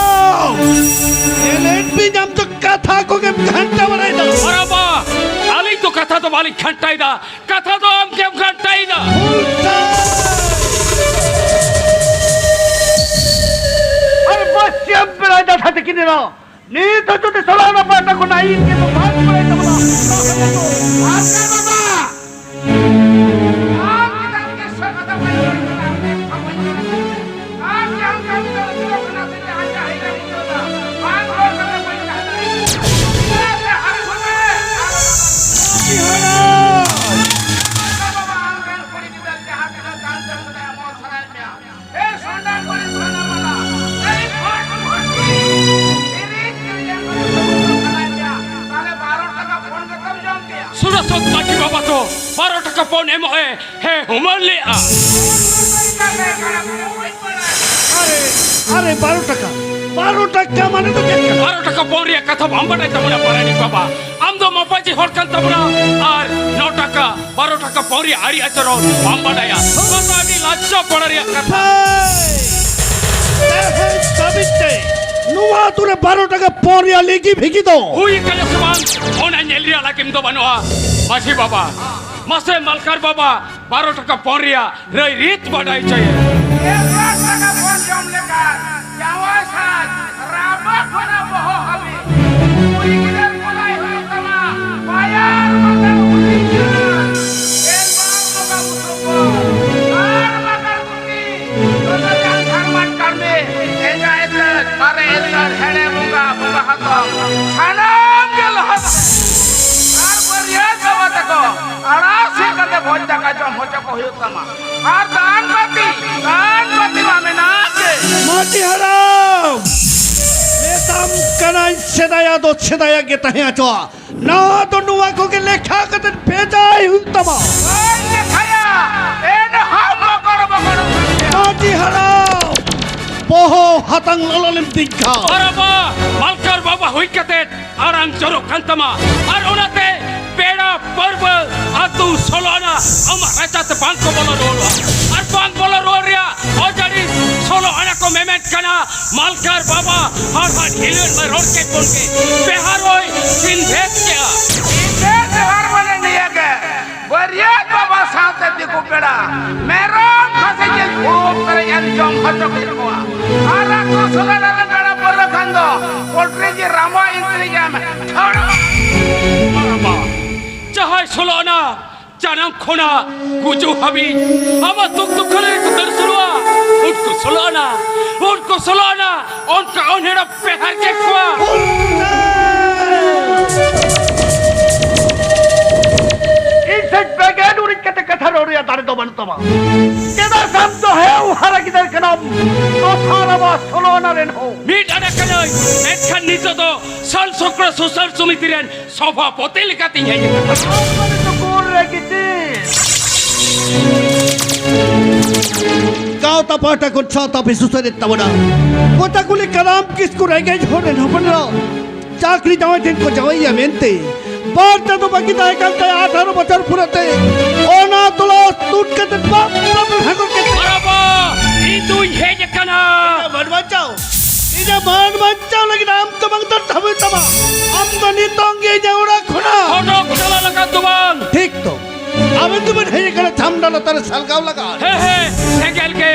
ᱧᱮᱞᱮᱫ ᱢᱮᱭᱟᱢ ᱛᱚ ᱠᱟᱛᱷᱟ ᱠᱚᱜᱮᱢ ᱜᱷᱟᱱᱴᱟ ᱵᱟᱲᱟᱭᱮᱫᱟ᱾ ᱟᱨ ᱵᱟ, ᱟᱹᱞᱤᱧ ᱫᱚ ᱠᱟᱛᱷᱟ ᱫᱚ ᱵᱟᱹᱞᱤᱧ ᱜᱷᱟᱱᱴᱟᱭᱮᱫᱟ, ᱠᱟᱛᱷᱟ ᱫᱚ ᱟᱢ ᱜᱮᱢ ᱜᱷᱟᱱᱴᱟᱭᱮᱫᱟ᱾ ᱟᱨ ᱵᱟᱥ ᱪᱮᱫ ᱮᱢ ᱵᱟᱲᱟᱭᱮᱫᱟ ᱥᱟᱛᱮ ᱠᱤᱱ ᱮᱨᱟ? ᱱᱤᱛ ᱦᱚᱸ ᱡᱩᱫᱤ ᱥᱚᱞᱟᱱᱟ ᱯᱟᱦᱴᱟ ᱠᱷᱚᱱᱟᱜ ᱤᱧ ᱜᱮ ᱠᱚ ᱵᱟᱫ ᱵᱟᱲᱟᱭ ᱛᱟᱵᱚᱱᱟ, ᱛᱟᱦᱚᱞᱮ ᱫᱚ ᱟᱨ ᱵᱟᱵᱟ! ᱟᱢ ᱪᱮᱫᱟᱜ ᱛᱤᱥ ᱦᱚᱸ ᱠᱟᱛᱷᱟ ᱵᱟᱭ ᱨᱚᱲ ᱠᱟᱱᱟ? ᱟᱢ ᱡᱟᱦᱟᱸ ᱠᱟᱹᱢᱤ ᱫᱚ ᱩᱛᱟᱹᱨᱚᱜ ᱠᱟᱱᱟ ᱥᱮ ᱡᱟᱦᱟᱸ ᱡᱟᱦᱟᱸᱭ ᱠᱟᱹᱢᱤ ᱫᱚ ᱫᱟ? ᱵᱟᱝ ᱨᱚᱲ ᱠᱟᱛᱮ ᱵᱟᱹᱧ ᱛᱟᱦᱮᱸ ᱫᱟᱲᱮᱭᱟᱜ ᱠᱟᱱᱟ᱾ ᱪᱮᱫᱟᱜ ᱥᱮ ᱟᱢ ᱥᱚᱢᱚᱭ ᱟᱨ ᱵᱟᱵᱟ ᱟᱢ ᱨᱮᱱ ᱠᱩᱲᱤ ᱜᱤᱫᱟᱹᱨ ᱡᱟᱦᱟᱸ ᱛᱤᱱᱟᱹᱜ ᱜᱟᱱ ᱡᱚᱢ ᱠᱟᱛᱮ ᱟᱢ ᱥᱟᱱᱟᱭᱮᱫ ᱢᱮᱭᱟ᱾ ᱮ ᱥᱚᱱᱰᱟᱱ ᱵᱟᱹᱲᱤᱡ ᱥᱟᱱᱟ ᱢᱟᱱᱟ, ᱛᱤᱨᱤᱡ ᱠᱤᱞᱳ ᱮᱢ ᱠᱟᱛᱮ ᱥᱚᱢᱚᱭ ᱥᱟᱱᱟᱭᱮᱫ ᱢᱮᱭᱟ, ᱛᱟᱦᱞᱮ ᱵᱟᱨᱚ ᱴᱟᱠᱟ ᱯᱷᱳᱱ ᱠᱟᱛᱮᱢ ᱡᱚᱢ ᱠᱮᱭᱟ᱾ ᱥᱩᱨᱟᱥᱚᱛ ᱢᱟᱹᱡᱷᱤ ᱵᱟᱵᱟ ᱫᱚ ᱵᱟᱨᱚ ᱴᱟᱠᱟ ᱯᱷᱳᱱ ᱮᱢᱚᱜ ᱮ ᱦᱮᱸ ᱦᱩᱢᱟᱹᱱ ᱞᱮᱜᱼᱟ᱾ ᱟᱨᱮ, ᱟᱨᱮ, ᱵᱟᱨᱚ ᱴᱟᱠᱟ᱾ ᱵᱟᱨᱚ ᱴᱟᱠᱟ ᱢᱟᱱᱮ ᱫᱚ ᱪᱮᱫ ᱠᱟᱱᱟ? ᱵᱟᱨᱚ ᱴᱟᱠᱟ ᱯᱚᱱ ᱨᱮᱭᱟᱜ ᱠᱟᱛᱷᱟ ᱵᱟᱢ ᱵᱟᱰᱟᱭ ᱛᱟᱵᱚᱱᱟ, ᱯᱟᱨᱟᱱᱤᱠ ᱵᱟᱵᱟ᱾ ᱟᱢ ᱫᱚ ᱢᱟᱯᱟᱡᱤ ᱦᱚᱲ ᱠᱟᱱ ᱛᱟᱵᱚᱱᱟ᱾ ᱟᱨ ᱱᱚ ᱴᱟᱠᱟ, ᱵᱟᱨᱚ ᱴᱟᱠᱟ ᱯᱚᱱ ᱨᱮᱭᱟᱜ ᱟᱹᱨᱤ ᱟᱪᱚᱨᱚᱱ ᱵᱟᱢ ᱵᱟᱰᱟᱭᱟ᱾ ᱱᱚᱣᱟ ᱫᱚ ᱟᱹᱰᱤ ᱞᱟᱡᱡᱟ ᱯᱟᱲᱟ ᱨᱮᱭᱟᱜ ᱠᱟᱛᱷᱟ᱾ ᱦᱮᱸ, ᱛᱮᱦᱮᱧ ᱫᱷᱟᱹᱵᱤᱡ ᱛᱮ ᱱᱚᱣᱟ ᱟᱹᱛᱩ ᱨᱮ ᱵᱟᱨᱚ ᱴᱟᱠᱟ ᱯᱚᱱ ᱨᱮᱭᱟᱜ ᱞᱤᱜᱤ ᱵᱷᱤᱜᱤ ᱫᱚ ᱦᱩᱭ ᱠᱟᱱᱟ ᱥᱮ ᱵᱟᱝ, ᱚᱱᱟ ᱧᱮᱞ ᱨᱮᱭᱟᱜ ᱞᱟᱹᱜᱤᱫ ᱫᱚ ᱵᱟᱹᱱᱩᱜᱼᱟ᱾ ᱢᱟᱹᱡᱷᱤ ᱵᱟᱵᱟ, ᱢᱟᱥᱮ ᱢᱟᱞᱠᱟᱨ ᱵᱟᱵᱟ, ᱵᱟᱨᱚ ᱴᱟᱠᱟ ᱯᱚᱱ ᱨᱮᱭᱟᱜ ᱨᱟᱹᱭ ᱨᱤᱛ ᱵᱟᱰᱟᱭ ᱦᱚᱪᱚᱭᱮ᱾ ᱮᱠᱞᱟᱠᱷ ᱴᱟᱠᱟ ᱯᱚᱱ ᱡᱚᱢ ᱞᱮᱠᱟ ᱡᱟᱶᱟᱭ ᱥᱟᱡᱽ, ᱨᱟᱵᱟ ᱠᱷᱚᱱᱟᱜ ᱵᱚᱦᱚᱜ ᱦᱟᱹᱵᱤᱡ᱾ ᱠᱩᱲᱤ ᱜᱤᱫᱟᱹᱨ ᱠᱚ ᱞᱟᱭ ᱦᱩᱭᱩᱜ ᱛᱟᱢᱟ, ᱯᱟᱭᱟᱨ ᱵᱟᱠᱷᱟᱱ ᱩᱞᱤ ᱜᱤᱫᱟᱹᱨ᱾ ᱮᱱ ᱵᱟᱝ ᱵᱚᱸᱜᱟ ᱵᱩᱨᱩ ᱠᱚ, ᱟᱨ ᱵᱟᱠᱷᱟᱱ ᱠᱩᱲᱤ, ᱫᱚ ᱡᱟᱝ ᱫᱷᱟᱨᱢᱟᱱ ᱠᱟᱹᱢᱤ, ᱮᱸᱜᱟ ᱮᱛᱟᱹᱫ, ᱢᱟᱨᱮ ᱮᱛᱟᱹᱫ, ᱦᱮᱲᱮ ᱵᱚᱸᱜᱟ, ᱵᱚᱸᱜᱟ ᱦᱟᱛᱚᱢ, ᱥᱟᱱᱟᱢ ᱜᱮ ᱞᱚᱦᱚᱫ᱾ ᱟᱨ ᱵᱟᱹᱨᱭᱟᱹᱛ ᱵᱟᱵᱟ ᱛᱟᱠᱚ ᱟᱲᱟᱜ ᱥᱮᱫ ᱠᱟᱛᱮ ᱵᱷᱚᱡᱽ ᱫᱟᱠᱟ ᱡᱚᱢ ᱦᱚᱪᱚ ᱠᱚ ᱦᱩᱭᱩᱜ ᱛᱟᱢᱟ᱾ ᱟᱨ ᱫᱟᱱ ᱵᱟᱹᱛᱤ, ᱫᱟᱱ ᱵᱟᱹᱛᱤ ᱢᱟ ᱢᱮᱱᱟᱜ ᱜᱮ᱾ ᱢᱟᱹᱡᱷᱤ ᱦᱟᱲᱟᱢ, ᱢᱮᱛᱟᱢ ᱠᱟᱱᱟᱧ, ᱥᱮᱫᱟᱭᱟ ᱫᱚ ᱥᱮᱫᱟᱭᱟ ᱜᱮ ᱛᱟᱦᱮᱸ ᱦᱚᱪᱚᱣᱟ᱾ ᱱᱚᱣᱟ ᱫᱚ ᱱᱚᱣᱟ ᱠᱚᱜᱮ ᱞᱮᱠᱷᱟ ᱠᱟᱛᱮ ᱵᱷᱮᱡᱟᱭ ᱦᱩᱭᱩᱜ ᱛᱟᱢᱟ᱾ ᱵᱟᱹᱧ ᱞᱮᱠᱷᱟᱭᱟ, ᱮᱱᱦᱚᱸ ᱵᱚᱠᱚᱲ ᱵᱚᱠᱚᱲ᱾ ᱢᱟᱹᱡᱷᱤ ᱦᱟᱲᱟᱢ, ᱵᱚᱦᱚᱜ ᱦᱟᱛᱟᱝ ᱞᱚᱞᱚ ᱞᱮᱢ ᱫᱤᱧ ᱠᱷᱟᱱ᱾ ᱟᱨ ᱟᱵᱚ ᱢᱟᱞᱠᱟᱨ ᱵᱟᱵᱟ ᱦᱩᱭ ᱠᱟᱛᱮ ᱟᱲᱟᱝ ᱡᱚᱨᱚᱜ ᱠᱟᱱ ᱛᱟᱢᱟ᱾ ᱟᱨ ᱚᱱᱟᱛᱮ ᱯᱮᱲᱟ ᱯᱟᱹᱨᱵᱟᱹ ᱟᱹᱛᱩ ᱥᱳᱞᱳ ᱟᱱᱟ ᱟᱢᱟᱜ ᱨᱟᱪᱟᱛᱮ ᱵᱟᱝ ᱠᱚ ᱵᱚᱞᱚ ᱨᱩᱣᱟᱹᱲᱚᱜᱼᱟ᱾ ᱟᱨ ᱵᱟᱝ ᱵᱚᱞᱚ ᱨᱩᱣᱟᱹᱲ ᱨᱮᱭᱟᱜ ᱚᱡᱟᱹᱲᱤ ᱥᱳᱞᱳ ᱟᱱᱟ ᱠᱚ ᱢᱮᱢᱮᱱ ᱠᱟᱱᱟ, ᱢᱟᱞᱠᱟᱨ ᱵᱟᱵᱟ ᱦᱟᱲᱦᱟᱫ ᱦᱤᱞᱟᱹᱲ ᱢᱟ ᱨᱚᱲ ᱠᱮᱫ ᱵᱚᱱ ᱜᱮ, ᱵᱮᱦᱟᱨ ᱦᱚᱭ ᱥᱤᱱᱫᱷᱮᱫ ᱠᱮᱜᱼᱟ᱾ ᱥᱤᱱᱫᱷᱮᱫ ᱵᱮᱦᱟᱨ ᱢᱟᱱᱮ ᱱᱤᱭᱟᱹ ᱜᱮ, ᱵᱟᱹᱨᱭᱟᱹᱛ ᱵᱟᱵᱟ ᱥᱟᱶᱛᱮ ᱫᱤᱠᱩ ᱯᱮᱲᱟ ᱢᱮᱨᱚᱢ ᱠᱷᱟᱹᱥᱤ ᱡᱤᱞ ᱯᱷᱩᱲᱩᱜ ᱯᱮᱨᱮᱡ ᱮᱢ ᱡᱚᱢ ᱦᱚᱪᱚ ᱠᱮᱫ ᱠᱚᱣᱟ᱾ ᱟᱨ ᱟᱹᱛᱩ ᱥᱳᱞᱳ ᱟᱱᱟ ᱨᱮᱱ ᱯᱮᱲᱟ ᱯᱟᱹᱨᱣᱟᱹ ᱠᱷᱟᱱ ᱫᱚ ᱯᱳᱞᱴᱨᱤ ᱡᱤᱞ ᱨᱟᱢᱵᱟ ᱤᱱᱛᱨᱤ ᱮᱢ ᱴᱷᱟᱹᱣᱲᱟᱹ᱾ ᱡᱟᱦᱟᱸᱭ ᱥᱳᱞᱳ ᱟᱱᱟ ᱡᱟᱱᱟᱢ ᱠᱷᱚᱱᱟᱜ ᱜᱩᱡᱩᱜ ᱦᱟᱹᱵᱤᱡ ᱟᱢᱟᱜ ᱫᱩᱠ ᱫᱩᱠᱷ ᱨᱮ ᱠᱚ ᱫᱟᱹᱲ ᱥᱩᱨᱩᱜᱼᱟ, ᱩᱱᱠᱩ ᱥᱳᱞᱳ ᱟᱱᱟ, ᱩᱱᱠᱩ ᱥᱳᱞᱳ ᱟᱱᱟ ᱚᱱᱠᱟ ᱚᱱᱦᱮᱲᱟ ᱯᱮᱦᱟᱨ ᱠᱮᱫ ᱠᱚᱣᱟ᱾ ᱤᱧ ᱥᱮᱫ ᱵᱮᱜᱮᱫ ᱩᱨᱤᱡ ᱠᱟᱛᱮ ᱠᱟᱛᱷᱟ ᱨᱚᱲ ᱨᱮᱭᱟᱜ ᱫᱟᱲᱮ ᱫᱚ ᱵᱟᱹᱱᱩᱜ ᱛᱟᱢᱟ᱾ ᱪᱮᱫᱟᱜ ᱥᱮ ᱟᱢ ᱫᱚ ᱦᱮᱣ ᱦᱟᱨᱟ ᱜᱤᱫᱟᱹᱨ ᱠᱟᱱᱟᱢ, ᱫᱚᱥᱟᱨ ᱟᱵᱚ ᱥᱳᱞᱳ ᱟᱱᱟ ᱨᱮᱱ ᱦᱚᱸ᱾ ᱢᱤᱫ ᱟᱱᱟ ᱠᱟᱹᱱᱟᱹᱧ, ᱢᱮᱱᱠᱷᱟᱱ ᱱᱤᱛᱚᱜ ᱫᱚ ᱥᱟᱞ ᱥᱚᱠᱨᱚ ᱥᱩᱥᱟᱹᱨ ᱥᱚᱢᱤᱛᱤ ᱨᱮᱱ ᱥᱚᱵᱷᱟᱯᱚᱛᱤ ᱞᱮᱠᱟᱛᱤᱧ ᱦᱮᱡ ᱟᱠᱟᱱᱟ᱾ ᱟᱢ ᱢᱟᱱᱮ ᱫᱚ ᱜᱳᱞ ᱨᱮ ᱜᱤᱛᱤᱡ᱾ ᱜᱟᱶ ᱯᱟᱦᱴᱟ ᱠᱷᱚᱱ ᱥᱟᱶᱛᱟ ᱯᱮ ᱥᱩᱥᱟᱹᱨᱮᱫ ᱛᱟᱵᱚᱱᱟ᱾ ᱠᱚᱛᱟ ᱠᱩᱞᱤ ᱠᱟᱨᱟᱢ ᱠᱤᱥᱠᱩ ᱨᱮᱸᱜᱮᱡ ᱦᱚᱲ ᱨᱮᱱ ᱦᱚᱯᱚᱱ ᱮᱨᱟ ᱪᱟᱹᱠᱨᱤ ᱡᱟᱶᱟᱭ ᱴᱷᱮᱱ ᱠᱚ ᱡᱟᱶᱟᱭᱮᱭᱟ ᱢᱮᱱᱛᱮ ᱵᱟᱨ ᱪᱟᱸᱫᱚ ᱵᱟᱹᱠᱤ ᱛᱟᱦᱮᱸ ᱠᱟᱱ ᱛᱟᱭᱟ ᱟᱴᱷᱟᱨᱚ ᱵᱚᱪᱷᱚᱨ ᱯᱩᱨᱟᱹᱛᱮ᱾ ᱚᱱᱟ ᱛᱚᱞᱟᱥ ᱛᱩᱫ ᱠᱟᱛᱮ ᱵᱟᱯ ᱵᱟᱯ ᱦᱟᱸᱜᱚᱨ ᱠᱟᱛᱮ᱾ ᱵᱟᱨᱟᱵᱟ, ᱤᱧ ᱫᱩᱧ ᱦᱮᱡ ᱟᱠᱟᱱᱟ᱾ ᱤᱧᱟᱹᱜ ᱢᱟᱹᱱ ᱵᱟᱧᱪᱟᱣ, ᱤᱧᱟᱹᱜ ᱢᱟᱹᱱ ᱵᱟᱧᱪᱟᱣ ᱞᱟᱹᱜᱤᱫ ᱟᱢ ᱫᱚ ᱵᱟᱝ ᱫᱟᱨ ᱛᱟᱢᱟ᱾ ᱟᱢ ᱫᱚ ᱱᱤᱛᱚᱝ ᱜᱮ ᱤᱧᱟᱹᱜ ᱚᱲᱟᱜ ᱠᱷᱚᱱᱟᱜ ᱚᱰᱚᱠ ᱪᱟᱞᱟᱜ ᱞᱟᱜᱟᱜ ᱫᱚ ᱵᱟᱝ᱾ ᱴᱷᱤᱠ ᱛᱚ᱾ ᱟᱵᱮᱱ ᱫᱚᱵᱮᱱ ᱦᱮᱡ ᱟᱠᱟᱱᱟ ᱪᱷᱟᱢᱰᱟ ᱞᱟᱛᱟᱨ ᱨᱮ ᱥᱟᱞᱜᱟᱣ ᱞᱟᱜᱟᱜᱼᱟ᱾ ᱦᱮᱸ, ᱦᱮᱸ, ᱥᱮᱸᱜᱮᱞ ᱜᱮ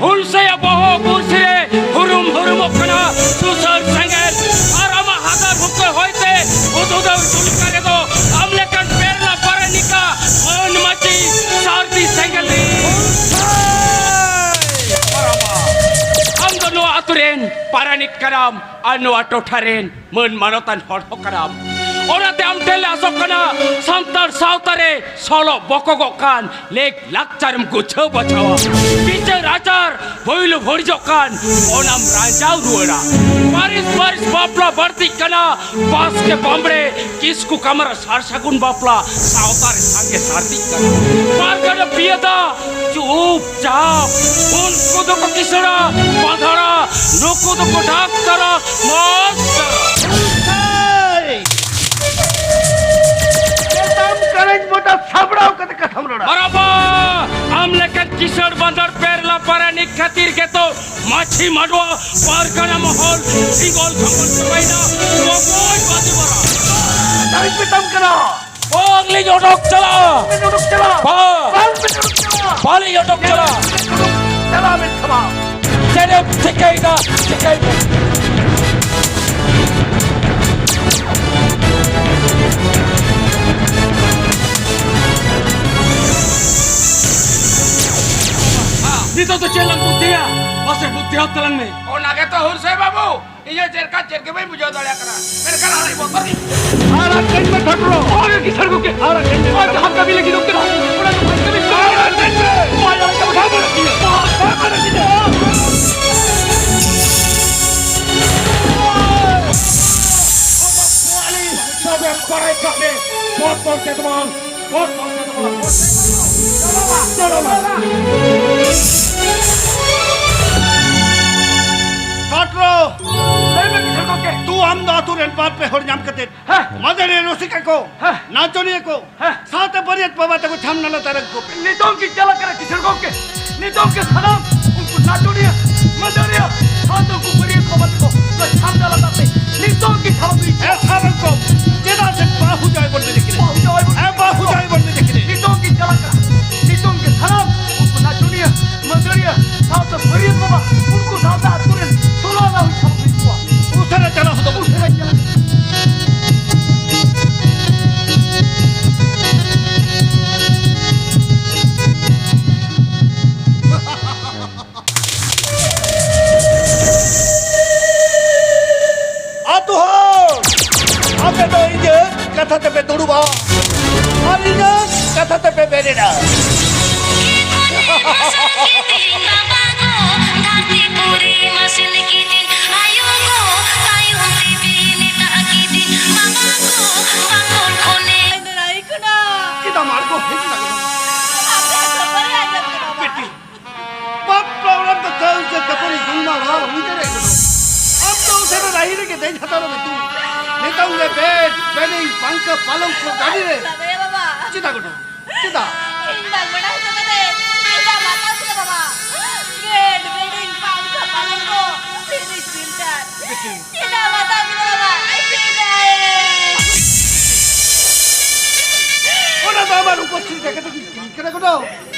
ᱦᱩᱞᱥᱟᱹᱭᱟ ᱵᱚᱦᱚᱜ ᱠᱩᱨᱥᱤ ᱨᱮ ᱦᱩᱨᱩᱢ ᱦᱩᱨᱩᱢᱚᱜ ᱠᱟᱱᱟ ᱥᱩᱥᱟᱹᱨ ᱥᱮᱸᱜᱮᱞ᱾ ᱟᱨ ᱟᱢᱟᱜ ᱦᱟᱫᱟᱨ ᱦᱩᱠᱟᱹ ᱦᱚᱭᱛᱮ ᱩᱫᱩᱫᱟᱹᱣ ᱪᱩᱞᱠᱟ ᱨᱮᱫᱚ ᱟᱢ ᱞᱮᱠᱟᱱ ᱯᱮᱨᱞᱟ ᱯᱟᱨᱟᱱᱤᱠᱟ ᱢᱟᱹᱱ ᱢᱟᱹᱪᱤ ᱥᱟᱹᱨᱫᱤ ᱥᱮᱸᱜᱮᱞ ᱨᱮ᱾ ᱟᱢ ᱫᱚ ᱱᱚᱣᱟ ᱟᱛᱳ ᱨᱮᱱ ᱯᱟᱨᱟᱱᱤᱠ ᱠᱟᱱᱟᱢ᱾ ᱟᱨ ᱱᱚᱣᱟ ᱴᱚᱴᱷᱟ ᱨᱮᱱ ᱢᱟᱹᱱ ᱢᱟᱱᱚᱛᱟᱱ ᱦᱚᱲ ᱦᱚᱸ ᱠᱟᱱᱟᱢ᱾ ᱚᱱᱟᱛᱮ ᱟᱢ ᱴᱷᱮᱱ ᱞᱮ ᱟᱥᱚᱜ ᱠᱟᱱᱟ, ᱥᱟᱱᱛᱟᱲ ᱥᱟᱶᱛᱟ ᱨᱮ ᱥᱚᱞᱚᱜ ᱵᱚᱠᱚᱜᱚᱜ ᱠᱟᱱ ᱞᱮᱠ ᱞᱟᱠᱪᱟᱨᱮᱢ ᱜᱩᱪᱷᱟᱹᱣ ᱵᱟᱪᱷᱟᱣᱟ᱾ ᱵᱤᱪᱟᱹᱨ ᱟᱪᱟᱨ ᱵᱷᱩᱭᱞᱩ ᱵᱷᱩᱲᱡᱚᱜ ᱠᱟᱱ ᱚᱱᱟᱢ ᱨᱟᱸᱡᱟᱣ ᱨᱩᱣᱟᱹᱲᱟ᱾ ᱯᱟᱹᱨᱤᱥ ᱯᱟᱹᱨᱤᱥ ᱵᱟᱯᱞᱟ ᱵᱟᱹᱲᱛᱤᱜ ᱠᱟᱱᱟ, ᱵᱟᱥᱠᱮ ᱵᱟᱢᱵᱽᱲᱮ ᱠᱤᱥᱠᱩ ᱠᱟᱢᱨᱟ ᱥᱟᱨ ᱥᱟᱹᱜᱩᱱ ᱵᱟᱯᱞᱟ ᱥᱟᱶᱛᱟ ᱨᱮ ᱥᱟᱸᱜᱮ ᱥᱟᱨᱫᱤᱜ ᱠᱟᱱᱟ᱾ ᱯᱟᱨᱜᱟᱱᱟ ᱯᱤᱭᱟᱹᱫᱟ ᱪᱩᱯᱪᱟᱯ᱾ ᱩᱱᱠᱩ ᱫᱚᱠᱚ ᱠᱤᱥᱟᱹᱲᱟ, ᱵᱟᱸᱫᱷᱟᱲᱟ, ᱱᱩᱠᱩ ᱫᱚᱠᱚ ᱰᱟᱠᱛᱟᱨᱟ, ᱢᱟᱥᱴᱟᱨᱟ᱾ ᱮᱠᱫᱚᱢ ᱠᱟᱨᱮᱱᱴ ᱢᱚᱴᱟ ᱥᱟᱯᱲᱟᱣ ᱠᱟᱛᱮ ᱠᱟᱛᱷᱟᱢ ᱨᱚᱲᱟ᱾ ᱵᱟᱨᱟᱵᱟ, ᱟᱢ ᱞᱮᱠᱟᱱ ᱠᱤᱥᱟᱹᱲ ᱵᱟᱸᱫᱷᱟᱲ ᱯᱮᱨᱞᱟ ᱯᱟᱨᱟᱱᱤᱠ ᱠᱷᱟᱹᱛᱤᱨ ᱜᱮᱛᱚ ᱢᱟᱹᱡᱷᱤ ᱢᱟᱰᱣᱟ ᱯᱟᱨᱜᱟᱱᱟ ᱢᱚᱦᱚᱞ ᱥᱤᱸᱜᱚᱞ ᱥᱟᱸᱜᱚᱞ ᱪᱟᱵᱟᱭᱮᱱᱟ᱾ ᱚᱠᱚᱭ ᱵᱟᱫᱮ ᱵᱟᱨᱟ? ᱫᱟᱨᱤᱧ ᱢᱮᱛᱟᱢ ᱠᱟᱱᱟ᱾ ᱵᱟᱝᱞᱤᱧ ᱚᱰᱚᱠ ᱪᱟᱞᱟᱜᱼᱟ᱾ ᱵᱟᱝ ᱵᱮᱱ ᱚᱰᱚᱠ ᱪᱟᱞᱟᱜᱼᱟ᱾ ᱵᱟᱝ᱾ ᱵᱟᱝ ᱵᱮᱱ ᱚᱰᱚᱠ ᱪᱟᱞᱟᱜᱼᱟ᱾ ᱵᱟᱹᱞᱤᱧ ᱚᱰᱚᱠ ᱪᱟᱞᱟᱜᱼᱟ᱾ ᱪᱟᱞᱟᱜ ᱵᱮᱱ ᱥᱮ ᱵᱟᱝ? ᱪᱮᱫ ᱮᱢ ᱪᱤᱠᱟᱹᱭᱮᱫᱟ? ᱪᱤᱠᱟᱹᱭ ᱵᱮᱱ᱾ ᱱᱤᱛᱚᱜ ᱫᱚ ᱪᱮᱫ ᱞᱟᱝ ᱵᱩᱫᱽᱫᱷᱤᱭᱟ? ᱢᱟᱥᱮ ᱵᱩᱫᱽᱫᱷᱤ ᱦᱚᱸ ᱛᱟᱞᱟᱝ ᱢᱮ᱾ ᱚᱱᱟ ᱜᱮᱛᱚ ᱦᱩᱞᱥᱟᱹᱭ ᱵᱟᱹᱵᱩ᱾ ᱤᱧ ᱦᱚᱸ ᱪᱮᱫ ᱞᱮᱠᱟ ᱪᱮᱫ ᱜᱮ ᱵᱟᱹᱧ ᱵᱩᱡᱷᱟᱹᱣ ᱫᱟᱲᱮᱭᱟᱜ ᱠᱟᱱᱟ, ᱢᱮᱱᱠᱷᱟᱱ ᱟᱹᱰᱤ ᱵᱚᱛᱚᱨ ᱜᱮ᱾ ᱟᱲᱟᱜ ᱠᱟᱹᱧ ᱢᱮ ᱴᱷᱟᱹᱠᱨᱚ᱾ ᱦᱳᱭ ᱠᱤᱥᱟᱹᱬ ᱜᱚᱢᱠᱮ, ᱟᱲᱟᱜ ᱠᱟᱹᱧ ᱢᱮ᱾ ᱟᱨ ᱡᱟᱦᱟᱸ ᱠᱟᱹᱢᱤ ᱞᱟᱹᱜᱤᱫ ᱮᱢ ᱪᱟᱞᱟᱜ, ᱚᱱᱟ ᱫᱚ ᱵᱟᱝ ᱠᱟᱹᱢᱤ ᱥᱟᱱᱟ᱾ ᱟᱲᱟᱜ ᱠᱟᱹᱧ ᱢᱮ᱾ ᱵᱟᱭ ᱟᱲᱟᱜ ᱠᱟᱹᱧ ᱢᱮ᱾ ᱵᱟᱭ ᱟᱲᱟᱜ ᱠᱟᱹᱧ ᱢᱮ᱾ ᱛᱚᱵᱮ ᱵᱟᱲᱟᱭ ᱠᱟᱜ ᱢᱮ, ᱵᱚᱛᱚᱨ ᱛᱮᱫᱚ ᱵᱟᱝ, ᱵᱚᱛᱚᱨ ᱛᱮᱫᱚ ᱵᱟᱝ᱾ ᱪᱚᱞᱚ ᱵᱟ, ᱪᱚᱞᱚ ᱵᱟ᱾ ᱨᱩᱥᱤᱠᱟ ᱠᱚ, ᱦᱮᱸ᱾ ᱱᱟᱪᱚᱱᱤᱭᱟᱹ ᱠᱚ, ᱦᱮᱸ᱾ ᱥᱟᱶᱛᱮ ᱵᱟᱹᱨᱭᱟᱹᱛ ᱵᱟᱵᱟ ᱛᱟᱠᱚ ᱪᱷᱟᱢᱰᱟ ᱞᱟᱛᱟᱨ ᱨᱮ ᱠᱚ ᱯᱮ᱾ ᱱᱤᱛᱚᱝ ᱜᱮ ᱪᱟᱞᱟᱜ ᱠᱟᱱᱟ ᱠᱤᱥᱳᱨ ᱜᱚᱢᱠᱮ, ᱱᱤᱛᱚᱝ ᱜᱮ ᱥᱟᱱᱟᱢ ᱩᱱᱠᱩ ᱱᱟᱪᱚᱱᱤᱭᱟᱹ, ᱢᱟᱹᱫᱟᱹᱲᱤᱭᱟᱹ, ᱥᱟᱶᱛᱮ ᱩᱱᱠᱩ ᱵᱟᱹᱨᱭᱟᱹᱛ ᱵᱟᱵᱟ ᱛᱟᱠᱚ ᱱᱚᱣᱟ ᱪᱷᱟᱢᱰᱟ ᱞᱟᱛᱟᱨ ᱛᱮ ᱱᱤᱛᱚᱝ ᱜᱮ ᱪᱷᱟᱢᱰᱟ ᱮ ᱥᱟᱵ ᱠᱚ, ᱪᱮᱫᱟᱜ ᱥᱮ ᱵᱟᱹᱦᱩ ᱡᱟᱶᱟᱭ ᱵᱚᱱ ᱢᱤᱫ ᱠᱤᱱᱟ᱾ ᱵᱟᱹᱦᱩ ᱡᱟᱶᱟᱭ ᱵᱚᱱ ᱦᱮᱸ, ᱵᱟᱹᱦᱩ ᱡᱟᱶᱟᱭ ᱵᱚᱱ ᱢᱤᱫ ᱠᱤᱱᱟ᱾ ᱱᱤᱛᱚᱝ ᱜᱮ ᱪᱟᱞᱟᱜ ᱠᱟᱱᱟ, ᱱᱤᱛᱚᱝ ᱜᱮ ᱥᱟᱱᱟᱢ ᱩᱱᱠᱩ ᱱᱟᱪᱚᱱᱤᱭᱟᱹ, ᱢᱟᱹᱫᱟᱹᱲᱤᱭᱟᱹ, ᱥᱟᱶᱛᱮ ᱵᱟᱹᱨᱭᱟᱹᱛ ᱵᱟᱵᱟ, ᱩᱱᱠᱩ ᱥᱟᱶᱛᱮ ᱟᱹᱛᱩ ᱨᱮᱱ ᱥᱳᱞᱳ ᱟᱱᱟ ᱦᱩᱭ ᱥᱟᱵ ᱦᱩᱭ ᱠᱚᱣᱟ᱾ ᱩᱥᱟᱹᱨᱟ ᱪᱟᱞᱟᱣ ᱦᱚᱫᱚᱜ ᱢᱮ᱾ ᱩᱥᱟᱹᱨᱟ ᱪᱟᱞᱟᱜ᱾ ᱟᱹᱛᱩ ᱦᱚᱲ, ᱟᱯᱮ ᱫᱚ ᱤᱧᱟᱹᱜ ᱠᱟᱛᱷᱟ ᱛᱮᱯᱮ ᱫᱩᱲᱩᱵᱟ ᱟᱨ ᱤᱧᱟᱹᱜ ᱠᱟᱛᱷᱟ ᱛᱮᱯᱮ ᱵᱮᱨᱮᱫᱟ᱾ ᱫᱷᱟᱹᱨᱛᱤ ᱯᱩᱨᱤ ᱢᱟᱥᱮ ᱞᱟᱹᱜᱤᱫ ᱟᱭᱳ ᱜᱚ ᱛᱟᱭᱚᱢ ᱛᱮ ᱵᱤᱱᱤᱛᱟᱜ ᱠᱤᱫᱤᱧ ᱵᱟᱵᱟ ᱜᱚ ᱵᱟᱠᱚᱲ ᱠᱷᱚᱱᱮ᱾ ᱪᱮᱫᱟᱜ ᱢᱟᱨᱜᱚ ᱦᱮᱡ ᱞᱟᱜᱟᱣ? ᱟᱯᱮ ᱠᱷᱚᱵᱚᱨ ᱟᱸᱡᱚᱢ ᱠᱮᱫᱟ ᱵᱟᱵᱟ᱾ ᱵᱤᱴᱤ, ᱵᱟᱯᱞᱟ ᱚᱲᱟᱜ ᱫᱚ ᱠᱟᱹᱣ ᱥᱮ ᱠᱟᱹᱯᱟᱹᱨᱤ ᱫᱩᱞᱢᱟ ᱵᱟᱲᱟ ᱦᱩᱭ ᱫᱟᱲᱮᱭᱟᱜ ᱠᱟᱱᱟ᱾ ᱟᱢ ᱫᱚ ᱩᱥᱟᱹᱨᱟ ᱨᱟᱦᱤ ᱨᱮᱜᱮ ᱫᱮᱡ ᱦᱟᱛᱟᱲ ᱢᱮ ᱛᱩ᱾ ᱱᱤᱛᱚᱝ ᱨᱮ ᱵᱮᱰ, ᱵᱮᱰᱤᱝ, ᱯᱟᱝᱠᱷᱟ, ᱯᱟᱞᱚᱝᱠᱚ, ᱜᱟᱹᱰᱤ ᱨᱮ᱾ ᱵᱟᱵᱟ ᱭᱟ ᱵᱟᱵᱟ᱾ ᱪᱮᱫᱟᱜ ᱜᱚᱰᱚ? ᱪᱮᱫᱟᱜ? ᱤᱧ ᱵᱟᱝ ᱵᱟᱲᱟᱭ ᱦᱚᱪᱚ ᱠᱟᱛᱮ ᱪᱮᱫᱟᱜ ᱵᱟᱛᱟᱣ ᱠᱮᱫᱟ ᱵᱟᱵᱟ? ᱵᱮᱰ, ᱵᱮᱰᱤᱝ, ᱯᱟᱝᱠᱷᱟ, ᱯᱟᱞᱚᱝᱠᱚ, ᱯᱷᱨᱤᱡᱽ, ᱯᱷᱤᱞᱴᱟᱨ᱾ ᱵᱤᱴᱤ᱾ ᱪᱮᱫᱟᱜ ᱵᱟᱛᱟᱣ ᱠᱮᱫᱟ ᱵᱟᱵᱟ? ᱪᱮᱫᱟᱜ? ᱚᱱᱟ ᱫᱚ ᱟᱢᱟᱜ ᱨᱩᱯᱚᱥᱨᱤ ᱴᱟᱠᱟ ᱛᱮᱜᱮ ᱠᱤᱨᱤᱧ ᱠᱟᱱᱟ ᱜᱚᱰᱚ᱾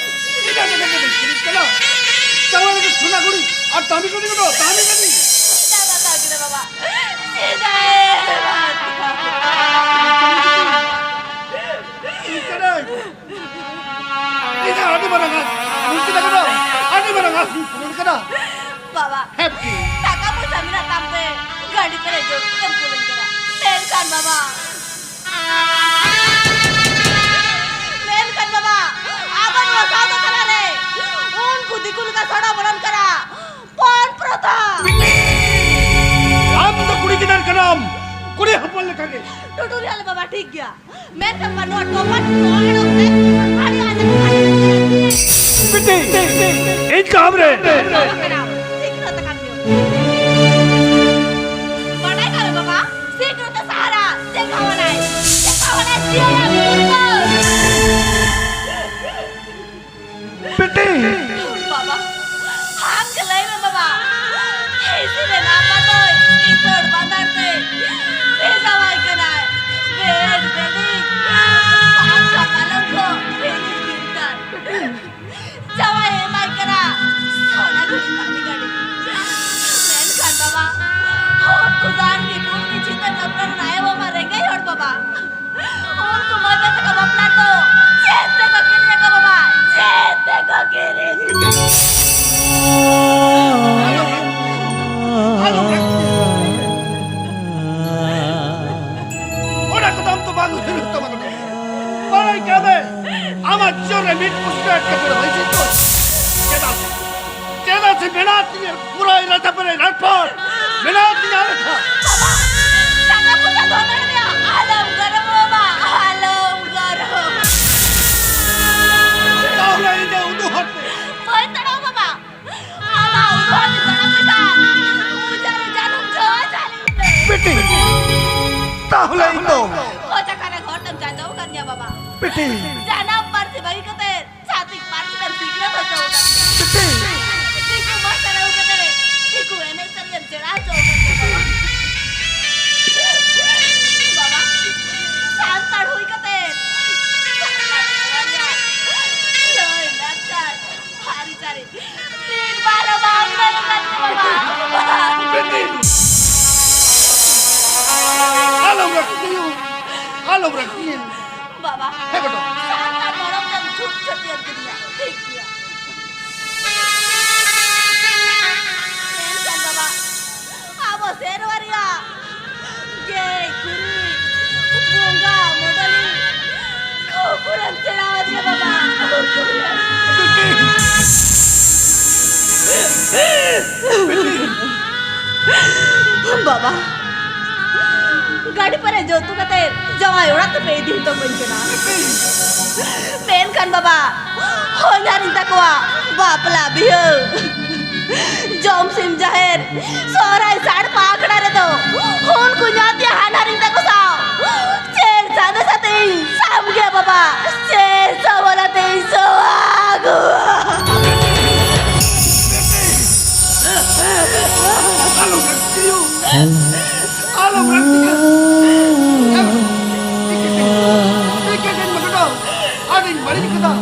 ᱪᱮᱫᱟᱜ ᱴᱟᱠᱟ ᱛᱮᱜᱮ ᱠᱤᱨᱤᱧ ᱠᱟᱱᱟ? ᱪᱟᱞᱟᱣ ᱞᱟᱹᱜᱤᱫ ᱥᱚᱱᱟ ᱜᱷᱩᱲᱤ ᱟᱨ ᱫᱟᱢᱤ ᱜᱷᱩᱲᱤ ᱜᱚᱰᱚ, ᱫᱟᱢᱤ ᱜᱷᱩᱲᱤ᱾ ᱪᱮᱫᱟᱜ ᱵᱟᱛᱟᱣ ᱠᱮᱫᱟ ᱵᱟᱵᱟ? ᱪᱮᱫᱟᱜ ᱮ ᱵᱟᱛᱟᱣ ᱠᱮᱫᱟ? ᱤᱧ ᱫᱚ ᱟᱹᱰᱤ ᱢᱟᱨᱟᱝ ᱟᱸᱥ, ᱱᱩᱝᱠᱤᱱ ᱫᱚ ᱟᱹᱰᱤ ᱢᱟᱨᱟᱝ ᱟᱸᱥ ᱤᱧ ᱯᱩᱨᱩᱱ ᱠᱟᱫᱟ᱾ ᱵᱟᱵᱟ, ᱦᱮᱸ ᱵᱤᱴᱤ᱾ ᱴᱟᱠᱟ ᱯᱚᱭᱥᱟ ᱢᱮᱱᱟᱜ ᱛᱟᱢ ᱛᱮ ᱜᱟᱹᱰᱤ ᱯᱮᱨᱮᱡ ᱮᱢ ᱠᱩᱞᱟᱹᱧ ᱠᱟᱱᱟ, ᱢᱮᱱᱠᱷᱟᱱ ᱵᱟᱵᱟ, ᱢᱮᱱᱠᱷᱟᱱ ᱵᱟᱵᱟ, ᱟᱵᱚ ᱱᱚᱣᱟ ᱥᱟᱶᱛᱟ ᱛᱟᱞᱟ ᱨᱮ ᱩᱱᱠᱩ ᱫᱤᱠᱩ ᱞᱮᱠᱟ ᱥᱚᱲᱚ ᱵᱚᱞᱚᱱ ᱠᱟᱱᱟ ᱯᱚᱨ ᱯᱨᱚᱛᱷᱟ᱾ ᱟᱢ ᱫᱚ ᱠᱩᱲᱤ ᱜᱤᱫᱟᱹᱨ ᱠᱟᱱᱟᱢ, ᱠᱩᱲᱤ ᱦᱚᱯᱚᱱ ᱞᱮᱠᱟᱜᱮ᱾ ᱴᱩᱴᱩᱨᱤ ᱟᱞᱮ ᱵᱟᱵᱟ ᱴᱷᱤᱠ ᱜᱮᱭᱟ, ᱢᱮᱱᱠᱷᱟᱱ ᱵᱟᱹᱱᱩᱜᱼᱟ ᱴᱚᱯᱟᱨ ᱠᱚ ᱟᱲᱚᱠ ᱨᱮ ᱟᱹᱰᱤ ᱟᱸᱡᱚᱢ ᱟᱹᱰᱤ ᱵᱤᱴᱤ, ᱤᱧ ᱠᱟᱢ ᱨᱮ᱾ ᱥᱤᱠᱷᱱᱟᱹᱛ ᱟᱠᱟᱱ ᱜᱮᱭᱟ᱾ ᱵᱟᱰᱟᱭ ᱠᱟᱜ ᱢᱮ ᱵᱟᱵᱟ, ᱥᱤᱠᱷᱱᱟᱹᱛ ᱥᱟᱦᱟᱨᱟ ᱪᱮᱫ ᱵᱷᱟᱵᱚᱱᱟᱭ᱾ ᱥᱮ ᱢᱮᱱᱟᱜ ᱛᱤᱧᱟᱹ ᱯᱩᱨᱟᱹ ᱨᱟᱡᱟ ᱯᱮᱨᱮ ᱨᱟᱡᱽᱯᱟᱴ᱾ ᱢᱮᱱᱟᱜ ᱛᱤᱧᱟᱹ ᱟᱨ ᱠᱷᱟ᱾ ᱵᱟᱵᱟ, ᱴᱟᱠᱟ ᱯᱚᱭᱥᱟ ᱫᱚᱦᱚ ᱫᱟᱲᱮᱭᱟᱜ ᱢᱮᱭᱟ᱾ ᱟᱞᱚᱢ ᱜᱚᱨᱚᱵ ᱵᱟᱵᱟ, ᱟᱞᱚᱢ ᱜᱚᱨᱚᱵ᱾ ᱛᱟᱦᱞᱮ ᱤᱧ ᱫᱚ ᱩᱫᱩᱜ ᱦᱚᱲ ᱛᱮ᱾ ᱵᱟᱹᱧ ᱛᱟᱲᱟᱢ ᱵᱟᱵᱟ᱾ ᱟᱢᱟᱜ ᱩᱫᱩᱜ ᱦᱚᱲ ᱛᱮ ᱛᱟᱲᱟᱢ ᱞᱮᱠᱷᱟᱱ ᱢᱚᱪᱟ ᱨᱮ ᱡᱟᱹᱱᱩᱢ ᱡᱚ ᱡᱟᱹᱱᱩᱢ ᱛᱮ᱾ ᱵᱤᱴᱤ, ᱛᱟᱦᱞᱮ ᱤᱧ ᱫᱚ? ᱠᱷᱚᱡᱟ ᱠᱷᱟᱱᱟ ᱜᱷᱚᱨ ᱛᱮᱢ ᱡᱟᱡᱟᱣ ᱟᱠᱟᱫ ᱜᱮᱭᱟ ᱵᱟᱵᱟ᱾ ᱵᱤᱴᱤ᱾ ᱡᱟᱱᱟᱢ ᱯᱟᱹᱨᱥᱤ ᱵᱟᱹᱜᱤ ᱠᱟᱛᱮ ᱪᱷᱟᱹᱛᱤᱠ ᱯᱟᱹᱨᱥᱤ ᱛᱮᱢ ᱥᱤᱠᱷᱱᱟᱹᱛ ᱦᱚᱪᱚ ᱟᱠᱟᱫᱤᱧᱟ᱾ ᱵᱤᱴᱤ᱾ ᱫᱤᱠᱩ ᱢᱟᱥᱴᱟᱨ ᱟᱹᱜᱩ ᱠᱟᱛᱮ ᱫᱤᱠᱩ ᱮᱱᱮᱡ ᱥᱮᱨᱮᱧ ᱮᱢ ᱥᱮᱬᱟ ᱦᱚᱪᱚ ᱟᱠᱟᱫᱤᱧᱟ ᱵᱟᱵᱟ᱾ ᱵᱟᱵᱟ, ᱥᱟᱱᱛᱟᱲ ᱦᱩᱭ ᱠᱟᱛᱮ ᱥᱟᱱᱛᱟᱲ ᱥᱮᱨᱣᱟ ᱨᱮᱭᱟᱜ ᱞᱟᱹᱭ ᱞᱟᱠᱪᱟᱨ ᱟᱹᱨᱤᱪᱟᱹᱞᱤ ᱢᱤᱫ ᱵᱟᱨ ᱦᱚᱸ ᱵᱟᱢ ᱢᱮᱱ ᱟᱠᱟᱫ ᱛᱤᱧᱟ ᱵᱟᱵᱟ᱾ ᱵᱤᱴᱤ᱾ ᱟᱞᱚᱢ ᱨᱟᱹᱜᱤ ᱠᱟᱹᱧᱟ, ᱟᱞᱚᱢ ᱨᱟᱹᱜᱤ ᱠᱟᱹᱧᱟ᱾ ᱵᱟᱵᱟ, ᱦᱮᱸ ᱵᱮᱴᱟ᱾ ᱥᱟᱱᱛᱟᱲ ᱢᱟᱲᱟᱝ ᱛᱮᱢ ᱪᱷᱩᱴ ᱪᱷᱟᱹᱴᱭᱟᱹᱨ ᱠᱤᱫᱤᱧᱟ, ᱴᱷᱤᱠ ᱜᱮᱭᱟ᱾ ᱢᱮᱱᱠᱷᱟᱱ ᱵᱟᱵᱟ, ᱟᱵᱚ ᱥᱮᱨᱣᱟ ᱨᱮᱭᱟᱜ ᱜᱮᱡ ᱜᱩᱨᱤᱡ, ᱵᱚᱸᱜᱟ ᱢᱚᱰᱚᱞᱤ, ᱩᱠᱩᱨᱮᱢ ᱥᱮᱬᱟ ᱟᱫᱤᱧᱟ ᱵᱟᱵᱟ? ᱵᱟᱵᱟ, ᱜᱟᱹᱰᱤ ᱯᱮᱨᱮᱡ ᱡᱚᱛᱚ ᱠᱟᱛᱮ ᱡᱟᱶᱟᱭ ᱚᱲᱟᱜ ᱛᱮᱯᱮ ᱤᱫᱤ ᱦᱚᱴᱚ ᱠᱟᱹᱧ ᱠᱟᱱᱟ᱾ ᱢᱮᱱᱠᱷᱟᱱ ᱵᱟᱵᱟ, ᱦᱚᱧᱦᱟᱨᱤᱧ ᱛᱟᱠᱚᱣᱟᱜ ᱵᱟᱯᱞᱟ ᱵᱤᱦᱟᱹ, ᱡᱚᱢ ᱥᱤᱢ ᱡᱟᱦᱮᱨ, ᱥᱚᱦᱨᱟᱭ ᱥᱟᱲᱯᱟ ᱟᱠᱷᱲᱟ ᱨᱮᱫᱚ ᱦᱚᱱ ᱠᱚ ᱧᱟᱛᱭᱟ ᱦᱟᱱᱦᱟᱨᱤᱧ ᱛᱟᱠᱚ ᱥᱟᱶ ᱪᱮᱫ ᱥᱟᱸᱫᱮᱥ ᱟᱛᱮ ᱤᱧ ᱥᱟᱢ ᱜᱮᱭᱟ ᱵᱟᱵᱟ? ᱪᱮᱫ ᱥᱟᱵᱚᱞ ᱟᱛᱮ ᱤᱧ ᱥᱚᱣᱟ ᱟᱹᱜᱩᱣᱟ? ᱟᱞᱚᱢ ᱨᱟᱹᱜᱤᱭᱟ᱾ ᱟᱞᱚᱢ ᱨᱟᱹᱜᱤᱭᱟ᱾ ᱮ, ᱴᱷᱤᱠ ᱜᱮ, ᱴᱷᱤᱠ ᱜᱮ, ᱢᱟᱹᱜᱰᱚ᱾ ᱟᱹᱰᱤᱧ ᱵᱟᱹᱲᱤᱡ ᱠᱟᱫᱟ᱾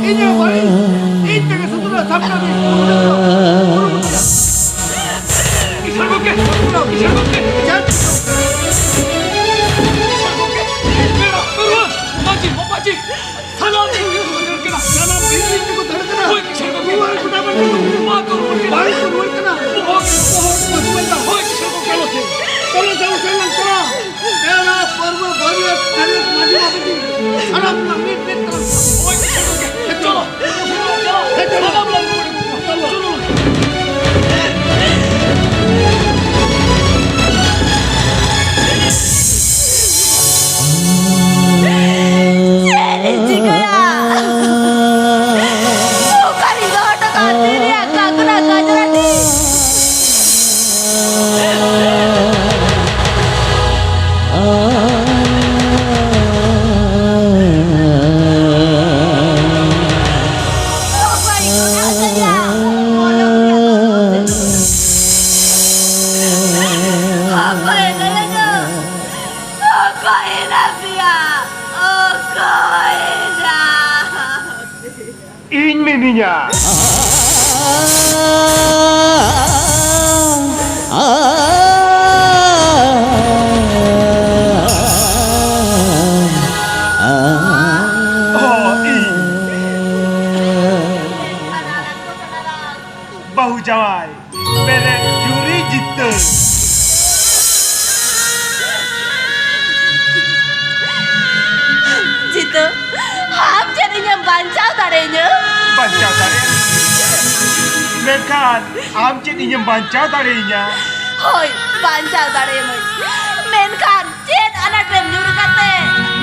ᱤᱧᱟᱹᱜ ᱵᱟᱹᱲᱤᱡ ᱤᱧ ᱛᱮᱜᱮ ᱥᱩᱫᱷᱨᱟᱹ ᱥᱟᱢᱴᱟᱣ ᱫᱟᱹᱧ᱾ ᱠᱤᱥᱟᱹᱬ ᱜᱚᱢᱠᱮ, ᱠᱤᱥᱟᱹᱬ ᱜᱚᱢᱠᱮ, ᱠᱤᱥᱟᱹᱬ ᱜᱚᱢᱠᱮ, ᱯᱮᱲᱟ ᱯᱟᱹᱨᱣᱟᱹ, ᱢᱟᱹᱡᱷᱤ, ᱢᱟᱹᱡᱷᱤ, ᱥᱟᱱᱟᱢ ᱢᱤᱫ ᱛᱮᱠᱚ ᱫᱟᱹᱲ ᱠᱟᱱᱟ᱾ ᱥᱟᱱᱟᱢ ᱢᱤᱫ ᱛᱮᱠᱚ ᱫᱟᱹᱲ ᱠᱟᱱᱟ᱾ ᱦᱳᱭ, ᱠᱤᱥᱟᱹᱬ ᱜᱚᱢᱠᱮ᱾ ᱨᱩᱣᱟᱹᱲ ᱠᱚ ᱫᱟᱵᱚᱱ ᱠᱟᱱᱟ᱾ ᱵᱟᱝ ᱠᱚ ᱨᱩᱣᱟᱹᱲ ᱠᱟᱱᱟ᱾ ᱵᱟᱝ ᱠᱚ ᱨᱩᱣᱟᱹᱲ ᱠᱟᱱᱟ᱾ ᱵᱚᱦᱚᱜ, ᱵᱚᱦᱚᱜ ᱠᱚ ᱨᱩᱣᱟᱹᱲ ᱠᱟᱱᱟ᱾ ᱦᱳᱭ, ᱠᱤᱥᱟᱹᱬ ᱜᱚᱢᱠᱮ᱾ ᱪᱚᱞᱚ, ᱪᱚᱞᱚ, ᱪᱚᱞᱚ, ᱪᱚᱞᱚ᱾ ᱯᱮᱲᱟ, ᱯᱟᱹᱨᱣᱟᱹ, ᱵᱟᱹᱨᱭᱟᱹᱛ, ᱛᱟᱹᱨᱤᱭᱟᱹᱛ, ᱢᱟᱹᱡᱷᱤ, ᱢᱟᱹᱡᱷᱤ᱾ ᱥᱟᱱᱟᱢ ᱨᱮᱱᱟᱜ ᱢᱤᱫ, ᱢᱤᱫ ᱛᱟᱨᱟ᱾ ᱦᱳᱭ, ᱠᱤᱥᱟᱹᱬ ᱜᱚᱢᱠᱮ᱾ ᱪᱚᱞᱚ, ᱪᱚᱞᱚ, ᱪᱚᱞᱚ᱾ ᱦᱮᱸ, ᱪᱚᱞᱚ᱾ ᱥᱟᱱᱟᱢ ᱞᱟᱝ ᱨᱩᱣᱟᱹᱲ ᱠᱟᱱᱟ᱾ ᱪᱚᱞᱚ᱾ ᱪᱚᱞᱚ᱾ ᱚᱠᱚᱭ ᱢᱮᱱᱟᱜ ᱯᱮᱭᱟ? ᱚᱠᱚᱭ ᱢᱮᱱᱟᱜ ᱤᱧ ᱢᱤᱱᱟᱹᱧᱟ᱾ ᱚ, ᱤᱧ᱾ ᱵᱟᱹᱦᱩ ᱡᱟᱶᱟᱭ᱾ ᱵᱮᱨᱮᱫ ᱡᱩᱨᱤ ᱡᱤᱛᱟᱹ᱾ ᱡᱤᱛᱟᱹ, ᱟᱢ ᱪᱮᱫ ᱤᱧᱮᱢ ᱵᱟᱧᱪᱟᱣ ᱫᱟᱲᱮᱭᱟᱹᱧᱟ? ᱵᱟᱧᱪᱟᱣ ᱫᱟᱲᱮᱭᱟᱜ᱾ ᱢᱮᱱᱠᱷᱟᱱ ᱟᱢ ᱪᱮᱫ ᱤᱧᱮᱢ ᱵᱟᱧᱪᱟᱣ ᱫᱟᱲᱮᱭᱟᱹᱧᱟ? ᱦᱳᱭ, ᱵᱟᱧᱪᱟᱣ ᱫᱟᱲᱮᱭᱟᱢᱟᱹᱧ᱾ ᱢᱮᱱᱠᱷᱟᱱ ᱪᱮᱫ ᱟᱱᱟᱴ ᱨᱮᱢ ᱧᱩᱨ ᱠᱟᱛᱮ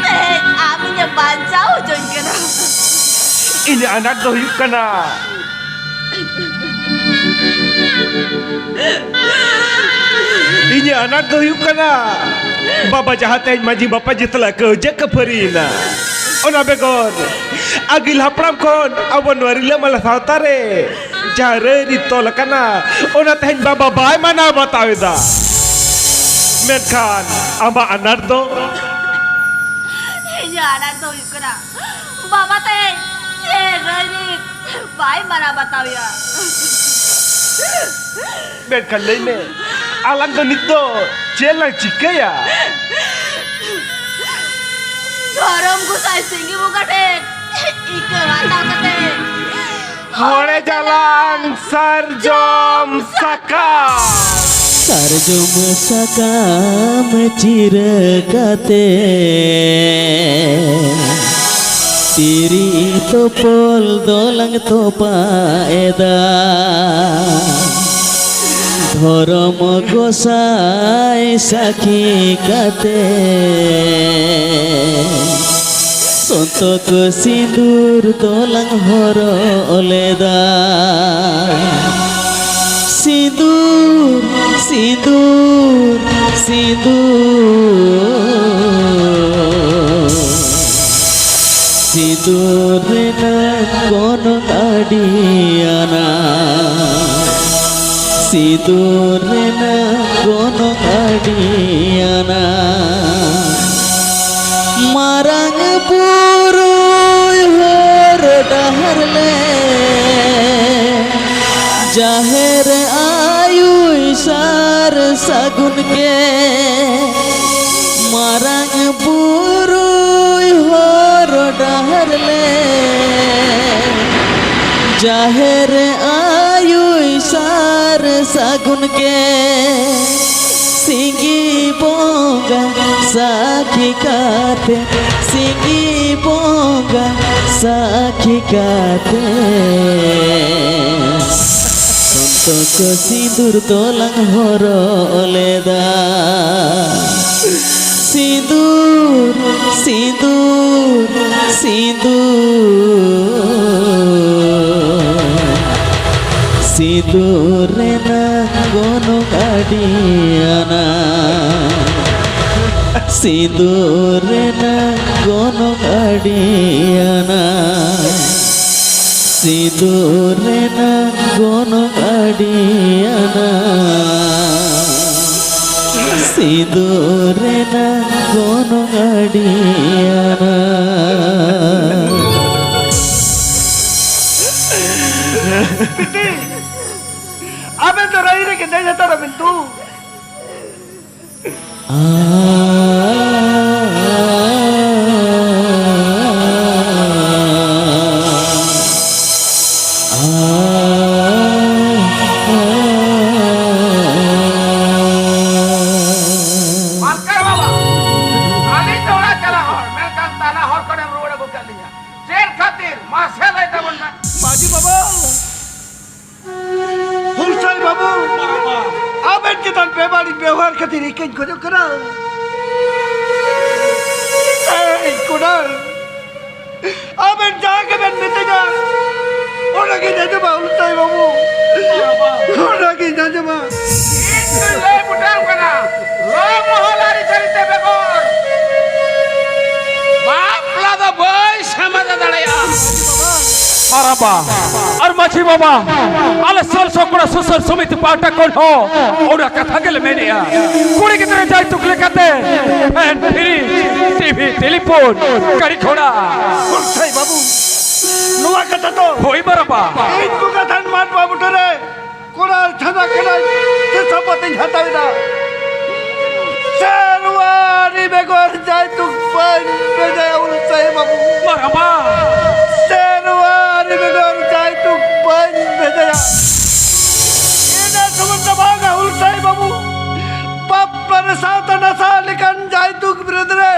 ᱛᱮᱦᱮᱧ ᱟᱢ ᱤᱧᱮᱢ ᱵᱟᱧᱪᱟᱣ ᱦᱚᱪᱚᱧ ᱠᱟᱱᱟ? ᱤᱧᱟᱹᱜ ᱟᱱᱟᱴ ᱫᱚ ᱦᱩᱭᱩᱜ ᱠᱟᱱᱟ, ᱤᱧᱟᱹᱜ ᱟᱱᱟᱴ ᱫᱚ ᱦᱩᱭᱩᱜ ᱠᱟᱱᱟ, ᱵᱟᱵᱟ ᱡᱟᱦᱟᱸ ᱛᱮᱦᱮᱧ ᱢᱟᱹᱡᱷᱤ ᱵᱟᱵᱟ ᱡᱮ ᱥᱟᱞᱟᱜ ᱠᱟᱹᱣᱡᱟᱹ ᱠᱷᱟᱹᱯᱟᱹᱨᱤᱭᱮᱱᱟ᱾ ᱚᱱᱟ ᱵᱮᱜᱚᱨ ᱟᱹᱜᱤᱞ ᱦᱟᱯᱲᱟᱢ ᱠᱷᱚᱱ ᱟᱵᱚ ᱱᱚᱣᱟ ᱨᱤᱞᱟᱹᱢᱟᱞᱟ ᱥᱟᱶᱛᱟ ᱨᱮ ᱡᱟᱦᱟᱸ ᱨᱟᱹᱭ ᱨᱤᱛ ᱛᱚᱞ ᱟᱠᱟᱱᱟ, ᱚᱱᱟ ᱛᱮᱦᱮᱧ ᱵᱟᱵᱟ ᱵᱟᱭ ᱢᱟᱱᱟᱣ ᱵᱟᱛᱟᱣ ᱮᱫᱟ᱾ ᱢᱮᱱᱠᱷᱟᱱ ᱟᱢᱟᱜ ᱟᱱᱟᱴ ᱫᱚ? ᱤᱧᱟᱹᱜ ᱟᱱᱟᱴ ᱫᱚ ᱦᱩᱭᱩᱜ ᱠᱟᱱᱟ, ᱵᱟᱵᱟ ᱛᱮᱦᱮᱧ ᱪᱮᱫ ᱨᱟᱹᱭ ᱨᱤᱛ ᱵᱟᱭ ᱢᱟᱱᱟᱣ ᱵᱟᱛᱟᱣ ᱮᱫᱟ᱾ ᱢᱮᱱᱠᱷᱟᱱ ᱞᱟᱹᱭ ᱢᱮ, ᱟᱞᱟᱝ ᱫᱚ ᱱᱤᱛ ᱫᱚ ᱪᱮᱫ ᱞᱟᱝ ᱪᱤᱠᱟᱹᱭᱟ? ᱫᱷᱚᱨᱚᱢ ᱜᱚᱸᱥᱟᱭ ᱥᱤᱸᱜᱤ ᱵᱚᱸᱜᱟ ᱴᱷᱮᱱ ᱤᱠᱟᱹ ᱦᱟᱛᱟᱣ ᱠᱟᱛᱮ ᱦᱚᱲᱮ ᱡᱟᱞᱟᱝ ᱥᱟᱨᱡᱚᱢ ᱥᱟᱠᱟᱢ᱾ ᱥᱟᱨᱡᱚᱢ ᱥᱟᱠᱟᱢ ᱪᱤᱨᱟᱹ ᱠᱟᱛᱮ ᱛᱤᱨᱤ ᱛᱚᱯᱚᱞ ᱫᱚᱞᱟᱝ ᱛᱚᱯᱟ ᱮᱫᱟ᱾ ᱫᱷᱚᱨᱚᱢ ᱜᱚᱸᱥᱟᱭ ᱥᱟᱹᱠᱷᱤ ᱠᱟᱛᱮ ᱥᱚᱱᱛᱚᱠ ᱥᱤᱸᱫᱩᱨ ᱫᱚᱞᱟᱝ ᱦᱚᱨᱚᱜ ᱞᱮᱫᱟ᱾ ᱥᱤᱸᱫᱩᱨ, ᱥᱤᱸᱫᱩᱨ, ᱥᱤᱸᱫᱩᱨ, ᱥᱤᱸᱫᱩᱨ ᱨᱮᱱᱟᱜ ᱜᱚᱱᱚᱝ ᱟᱹᱰᱤᱭᱟᱱᱟ, ᱥᱤᱸᱫᱩᱨ ᱨᱮᱱᱟᱜ ᱜᱚᱱᱚᱝ ᱟᱹᱰᱤᱭᱟᱱᱟ᱾ ᱢᱟᱨᱟᱝ ᱵᱩᱨᱩᱭ ᱦᱚᱨ ᱰᱟᱦᱟᱨ ᱞᱮ, ᱡᱟᱦᱮᱨ ᱟᱭᱳᱭ ᱥᱟᱨ ᱥᱟᱹᱜᱩᱱ ᱠᱮ᱾ ᱢᱟᱨᱟᱝ ᱵᱩᱨᱩᱭ ᱦᱚᱨ ᱰᱟᱦᱟᱨ ᱞᱮ, ᱡᱟᱦᱮᱨ ᱟᱭᱳᱭ ᱥᱟᱨ ᱥᱟᱹᱜᱩᱱ ᱠᱮ᱾ ᱥᱤᱸᱜᱤ ᱵᱚᱸᱜᱟ ᱥᱟᱹᱠᱷᱤ ᱠᱟᱛᱮ, ᱥᱤᱸᱜᱤ ᱵᱚᱸᱜᱟ ᱥᱟᱹᱠᱷᱤ ᱠᱟᱛᱮ, ᱥᱚᱱᱛᱚ ᱠᱚ ᱥᱤᱸᱫᱩᱨ ᱫᱚᱞᱟᱝ ᱦᱚᱨᱚᱜ ᱞᱮᱫᱟ᱾ ᱥᱤᱸᱫᱩᱨ, ᱥᱤᱸᱫᱩᱨ, ᱥᱤᱸᱫᱩᱨ, ᱥᱤᱸᱫᱩᱨ ᱨᱮᱱᱟᱜ ᱜᱚᱱᱚᱝ ᱟᱹᱰᱤᱭᱟᱱᱟ᱾ ᱥᱤᱸᱫᱩᱨ ᱨᱮᱱᱟᱜ ᱜᱚᱱᱚᱝ ᱟᱹᱰᱤᱭᱟᱱᱟ᱾ ᱥᱤᱸᱫᱩᱨ ᱨᱮᱱᱟᱜ ᱜᱚᱱᱚᱝ ᱟᱹᱰᱤᱭᱟᱱᱟ᱾ ᱥᱤᱸᱫᱩᱨ ᱨᱮᱱᱟᱜ ᱜᱚᱱᱚᱝ ᱟᱹᱰᱤᱭᱟᱱᱟ᱾ ᱟᱵᱮᱱ ᱫᱚ ᱨᱟᱹᱭ ᱨᱮᱜᱮ ᱫᱮᱡ ᱦᱟᱛᱟᱲ ᱟᱵᱮᱱ ᱛᱚ᱾ ᱢᱟᱨᱠᱟᱲ ᱵᱟᱵᱟ, ᱟᱹᱞᱤᱧ ᱫᱚ ᱚᱲᱟᱜ ᱪᱟᱞᱟᱜ ᱦᱚᱲ, ᱢᱮᱱᱠᱷᱟᱱ ᱛᱟᱞᱟ ᱦᱚᱨ ᱠᱷᱚᱱᱮᱢ ᱨᱩᱣᱟᱹᱲ ᱟᱹᱜᱩ ᱠᱮᱫ ᱞᱤᱧᱟ᱾ ᱪᱮᱫ ᱠᱷᱟᱹᱛᱤᱨ? ᱢᱟᱥᱮ ᱞᱟᱹᱭ ᱛᱟᱵᱚᱱ ᱢᱮ᱾ ᱢᱟᱹᱡᱷᱤ ᱵᱟᱵᱟ, ᱦᱩᱞᱥᱟᱹᱭ ᱵᱟᱹᱵᱩ, ᱟᱵᱮᱱ ᱪᱮᱛᱟᱱ ᱵᱮᱵᱟᱹᱲᱤᱡ ᱵᱮᱣᱦᱟᱨ ᱠᱷᱟᱹᱛᱤᱨ ᱤᱠᱟᱹᱧ ᱠᱷᱚᱡᱚᱜ ᱠᱟᱱᱟ᱾ ᱮᱭ ᱠᱚᱰᱟᱝ, ᱟᱵᱮᱱ ᱡᱟᱦᱟᱸ ᱜᱮᱵᱮᱱ ᱢᱤᱛᱟᱹᱧᱟ, ᱚᱱᱟᱜᱤᱧ ᱟᱸᱡᱚᱢᱟ, ᱦᱩᱞᱥᱟᱹᱭ ᱵᱟᱹᱵᱩ, ᱚᱱᱟᱜᱤᱧ ᱟᱸᱡᱚᱢᱟ᱾ ᱪᱮᱫ ᱠᱚᱧ ᱞᱟᱹᱭ ᱵᱩᱴᱟᱹᱣ ᱠᱟᱱᱟ? ᱞᱚ ᱢᱚᱦᱚᱞ ᱟᱹᱨᱤᱪᱟᱹᱞᱤ ᱛᱮ ᱵᱮᱜᱚᱨ ᱵᱟᱯᱞᱟ ᱫᱚ ᱵᱟᱹᱧ ᱥᱟᱢᱟᱫᱟ ᱫᱟᱲᱮᱭᱟᱜᱼᱟ᱾ ᱟᱨᱟᱵᱟ ᱟᱨ ᱢᱟᱹᱡᱷᱤ ᱵᱟᱵᱟ, ᱟᱞᱮ ᱥᱟᱞ ᱥᱚᱠᱲᱟ ᱥᱩᱥᱟᱹᱨ ᱥᱚᱢᱤᱛᱤ ᱯᱟᱦᱴᱟ ᱠᱷᱚᱱ ᱦᱚᱸ ᱚᱱᱟ ᱠᱟᱛᱷᱟ ᱜᱮᱞᱮ ᱢᱮᱱᱮᱜᱼᱟ᱾ ᱠᱩᱲᱤ ᱜᱤᱫᱽᱨᱟᱹ ᱡᱟᱭᱛᱩᱠ ᱞᱮᱠᱟᱛᱮ ᱯᱷᱮᱱ ᱯᱷᱨᱤᱡᱽ, ᱴᱤᱵᱷᱤ, ᱴᱮᱞᱤᱯᱷᱳᱱ, ᱜᱟᱹᱰᱤ ᱜᱷᱚᱲᱟ᱾ ᱜᱚᱞᱥᱟᱭ ᱵᱟᱹᱵᱩ, ᱱᱚᱣᱟ ᱠᱟᱛᱷᱟ ᱫᱚ ᱦᱳᱭ ᱢᱟᱨᱟᱵᱟ᱾ ᱤᱧ ᱵᱚᱸᱜᱟ ᱛᱷᱟᱱ ᱢᱟᱴ ᱵᱟᱹᱵᱩ ᱴᱷᱮᱱ ᱨᱮ ᱠᱚᱲᱟ ᱪᱷᱟᱱᱟ ᱠᱟᱱᱟ ᱥᱮ ᱥᱟᱯᱟᱛᱤᱧ ᱦᱟᱛᱟᱣ ᱮᱫᱟ᱾ ᱥᱮᱨᱣᱟᱨᱤ ᱵᱮᱜᱚᱨ ᱡᱟᱭᱛᱩᱠ ᱵᱟᱹᱧ ᱵᱷᱮᱡᱟᱭᱟ ᱩᱞᱥᱟᱹᱭ ᱵᱟᱹᱵᱩ᱾ ᱢᱟᱨᱟᱵᱟ᱾ ᱥᱮᱨᱣᱟᱨᱤ ᱵᱮᱜᱚᱨ ᱡᱟᱭᱛᱩᱠ ᱵᱟᱹᱧ ᱵᱷᱮᱡᱟᱭᱟ᱾ ᱤᱱᱟᱹ ᱥᱩᱢᱩᱝ ᱫᱚ ᱵᱟᱝᱟ ᱩᱞᱥᱟᱹᱭ ᱵᱟᱹᱵᱩ, ᱵᱟᱯᱞᱟ ᱨᱮ ᱥᱟᱶᱛᱟ ᱱᱟᱥᱟ ᱞᱮᱠᱟᱱ ᱡᱟᱭᱛᱩᱠ ᱵᱤᱨᱩᱫᱽ ᱨᱮ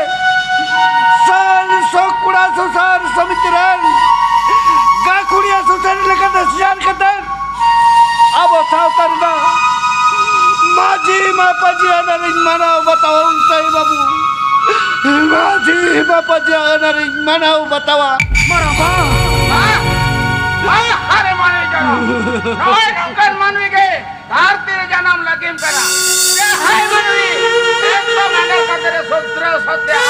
ᱥᱟᱞ ᱥᱚᱠᱲᱟ ᱥᱩᱥᱟᱹᱨ ᱥᱚᱢᱤᱛᱤ ᱨᱮᱱ ᱜᱟᱹᱠᱷᱩᱲᱤᱭᱟᱹ ᱥᱩᱥᱟᱹᱨ ᱞᱮᱠᱟᱛᱮ ᱥᱮᱭᱟᱨ ᱠᱟᱛᱮ ᱟᱵᱚ ᱥᱟᱶᱛᱟ ᱨᱮᱱᱟᱜ ᱢᱟᱹᱡᱷᱤ ᱢᱟᱯᱟᱡᱤ ᱟᱹᱱᱟᱹᱨᱤᱧ ᱢᱟᱱᱟᱣ ᱵᱟᱛᱟᱣᱟ ᱩᱞᱥᱟᱹᱭ ᱵᱟᱹᱵᱩ᱾ ᱢᱟᱹᱡᱷᱤ ᱢᱟᱯᱟᱡᱤ ᱟᱹᱱᱟᱹᱨᱤᱧ ᱢᱟᱱᱟᱣ ᱵᱟᱛᱟᱣᱟ᱾ ᱢᱟᱨᱟᱵᱟ᱾ ᱟᱨᱮ ᱢᱟᱹᱱᱢᱤ ᱠᱟᱱᱟ᱾ ᱱᱚᱜᱼᱚᱭ ᱱᱚᱝᱠᱟᱱ ᱢᱟᱹᱱᱢᱤ ᱜᱮ ᱫᱷᱟᱹᱨᱛᱤ ᱨᱮ ᱡᱟᱱᱟᱢ ᱞᱟᱹᱜᱤᱫ ᱠᱟᱱᱟ᱾ ᱡᱟᱦᱟᱸᱭ ᱢᱟᱹᱱᱢᱤ ᱮᱠᱫᱚᱢ ᱟᱸᱰᱮ ᱠᱟᱛᱮ ᱨᱮ ᱥᱩᱫᱨᱚ ᱥᱚᱛᱭᱟ᱾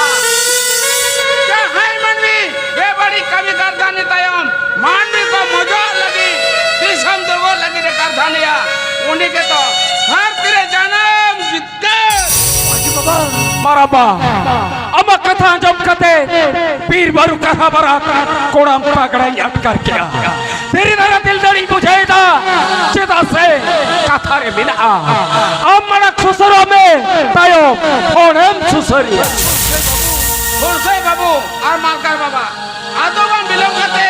ᱡᱟᱦᱟᱸᱭ ᱢᱟᱹᱱᱢᱤ ᱵᱮᱵᱟᱹᱲᱤᱡ ᱠᱟᱹᱢᱤ ᱠᱟᱨᱫᱷᱟᱹᱱᱤ ᱛᱟᱭᱚᱢ ᱢᱟᱹᱱᱢᱤ ᱠᱚ ᱢᱚᱡᱚᱜ ᱞᱟᱹᱜᱤᱫ, ᱫᱤᱥᱚᱢ ᱫᱩᱜᱚᱜ ᱞᱟᱹᱜᱤᱫ ᱮ ᱠᱟᱨᱫᱷᱟᱹᱱᱤᱭᱟ, ᱩᱱᱤ ᱜᱮᱛᱚ ᱫᱷᱟᱹᱨᱛᱤ ᱨᱮ ᱡᱟᱱᱟᱢ ᱡᱤᱛᱠᱟᱹᱨ᱾ ᱢᱟᱹᱡᱷᱤ ᱵᱟᱵᱟ᱾ ᱢᱟᱨᱟᱵᱟ, ᱟᱢᱟᱜ ᱠᱟᱛᱷᱟ ᱟᱸᱡᱚᱢ ᱠᱟᱛᱮ ᱵᱤᱨ ᱵᱟᱹᱨᱩ ᱠᱟᱨᱦᱟ ᱵᱟᱨᱟ ᱠᱚᱲᱟᱢ ᱯᱟᱜᱽᱲᱟᱧ ᱟᱴᱠᱟᱨ ᱠᱮᱜᱼᱟ᱾ ᱫᱷᱤᱨᱤ ᱫᱷᱟᱨᱟ ᱫᱤᱞ ᱫᱟᱲᱮᱧ ᱵᱩᱡᱷᱟᱹᱣ ᱮᱫᱟ, ᱪᱮᱫᱟᱜ ᱥᱮ ᱠᱟᱛᱷᱟ ᱨᱮ ᱢᱮᱱᱟᱜᱼᱟ, ᱟᱢ ᱢᱟᱲᱟᱝ ᱥᱩᱥᱟᱹᱨᱚᱜ ᱢᱮ, ᱛᱟᱭᱚᱢ ᱦᱚᱲᱮᱢ ᱥᱩᱥᱟᱹᱨᱤᱭᱟ᱾ ᱦᱩᱞᱥᱟᱹᱭ ᱵᱟᱹᱵᱩ ᱟᱨ ᱢᱟᱞᱠᱟᱨ ᱵᱟᱵᱟ, ᱟᱫᱚ ᱵᱟᱝ ᱵᱤᱞᱚᱢ ᱠᱟᱛᱮ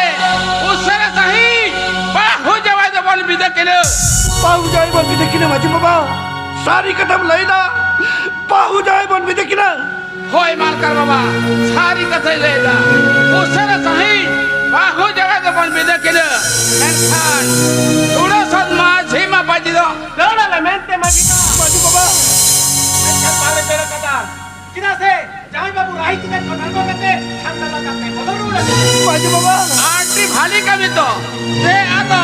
ᱩᱥᱟᱹᱨᱟ ᱥᱟᱺᱦᱤᱡ ᱵᱟᱹᱦᱩ ᱡᱟᱶᱟᱭ ᱫᱚᱵᱚᱱ ᱵᱤᱫᱟᱹ ᱠᱤᱱᱟᱹ᱾ ᱵᱟᱹᱦᱩ ᱡᱟᱶᱟᱭ ᱵᱚᱱ ᱵᱤᱫᱟᱹ ᱠᱤᱱᱟᱹ ᱢᱟᱹᱡᱷᱤ ᱵᱟᱵᱟ, ᱥᱟᱹᱨᱤ ᱠᱟᱛᱷᱟᱢ ᱞᱟᱹᱭᱫᱟ, ᱵᱟᱹᱦᱩ ᱡᱟᱶᱟᱭ ᱵᱚᱱ ᱵᱤᱫᱟᱹ ᱠᱤᱱᱟᱹ᱾ ᱦᱳᱭ ᱢᱟᱞᱠᱟᱨ ᱵᱟᱵᱟ, ᱥᱟᱹᱨᱤ ᱠᱟᱛᱷᱟᱭ ᱞᱟᱹᱭᱫᱟ᱾ ᱩᱥᱟᱹᱨᱟ ᱥᱟᱺᱦᱤᱡ ᱵᱟᱹᱦᱩ ᱡᱟᱶᱟᱭ ᱫᱚᱵᱚᱱ ᱵᱤᱫᱟᱹ ᱠᱤᱱᱟᱹ᱾ ᱢᱮᱱᱠᱷᱟᱱ ᱥᱩᱲᱟᱹ ᱥᱟᱫ ᱢᱟᱹᱡᱷᱤ ᱢᱟᱯᱟᱡᱤ ᱫᱚ ᱫᱟᱹᱲ ᱟᱞᱮ ᱢᱮᱱᱛᱮ ᱢᱟᱹᱡᱷᱤ ᱵᱟᱵᱟ᱾ ᱢᱮᱱᱠᱷᱟᱱ ᱵᱟᱞᱮ ᱫᱟᱹᱲ ᱠᱟᱫᱟ᱾ ᱪᱮᱫᱟᱜ ᱥᱮ ᱡᱟᱶᱟᱭ ᱵᱟᱹᱵᱩ ᱨᱟᱦᱤ ᱪᱮᱛᱟᱱ ᱠᱷᱚᱱ ᱟᱬᱜᱚ ᱠᱟᱛᱮ ᱪᱷᱟᱢᱰᱟ ᱞᱟᱛᱟᱨ ᱛᱮ ᱵᱚᱞᱚ ᱨᱩᱣᱟᱹᱲ ᱟᱞᱮ᱾ ᱢᱟᱹᱡᱷᱤ ᱵᱟᱵᱟ᱾ ᱟᱹᱰᱤ ᱵᱷᱟᱞᱤ ᱠᱟᱹᱢᱤ ᱛᱚ᱾ ᱫᱮ ᱟᱫᱚ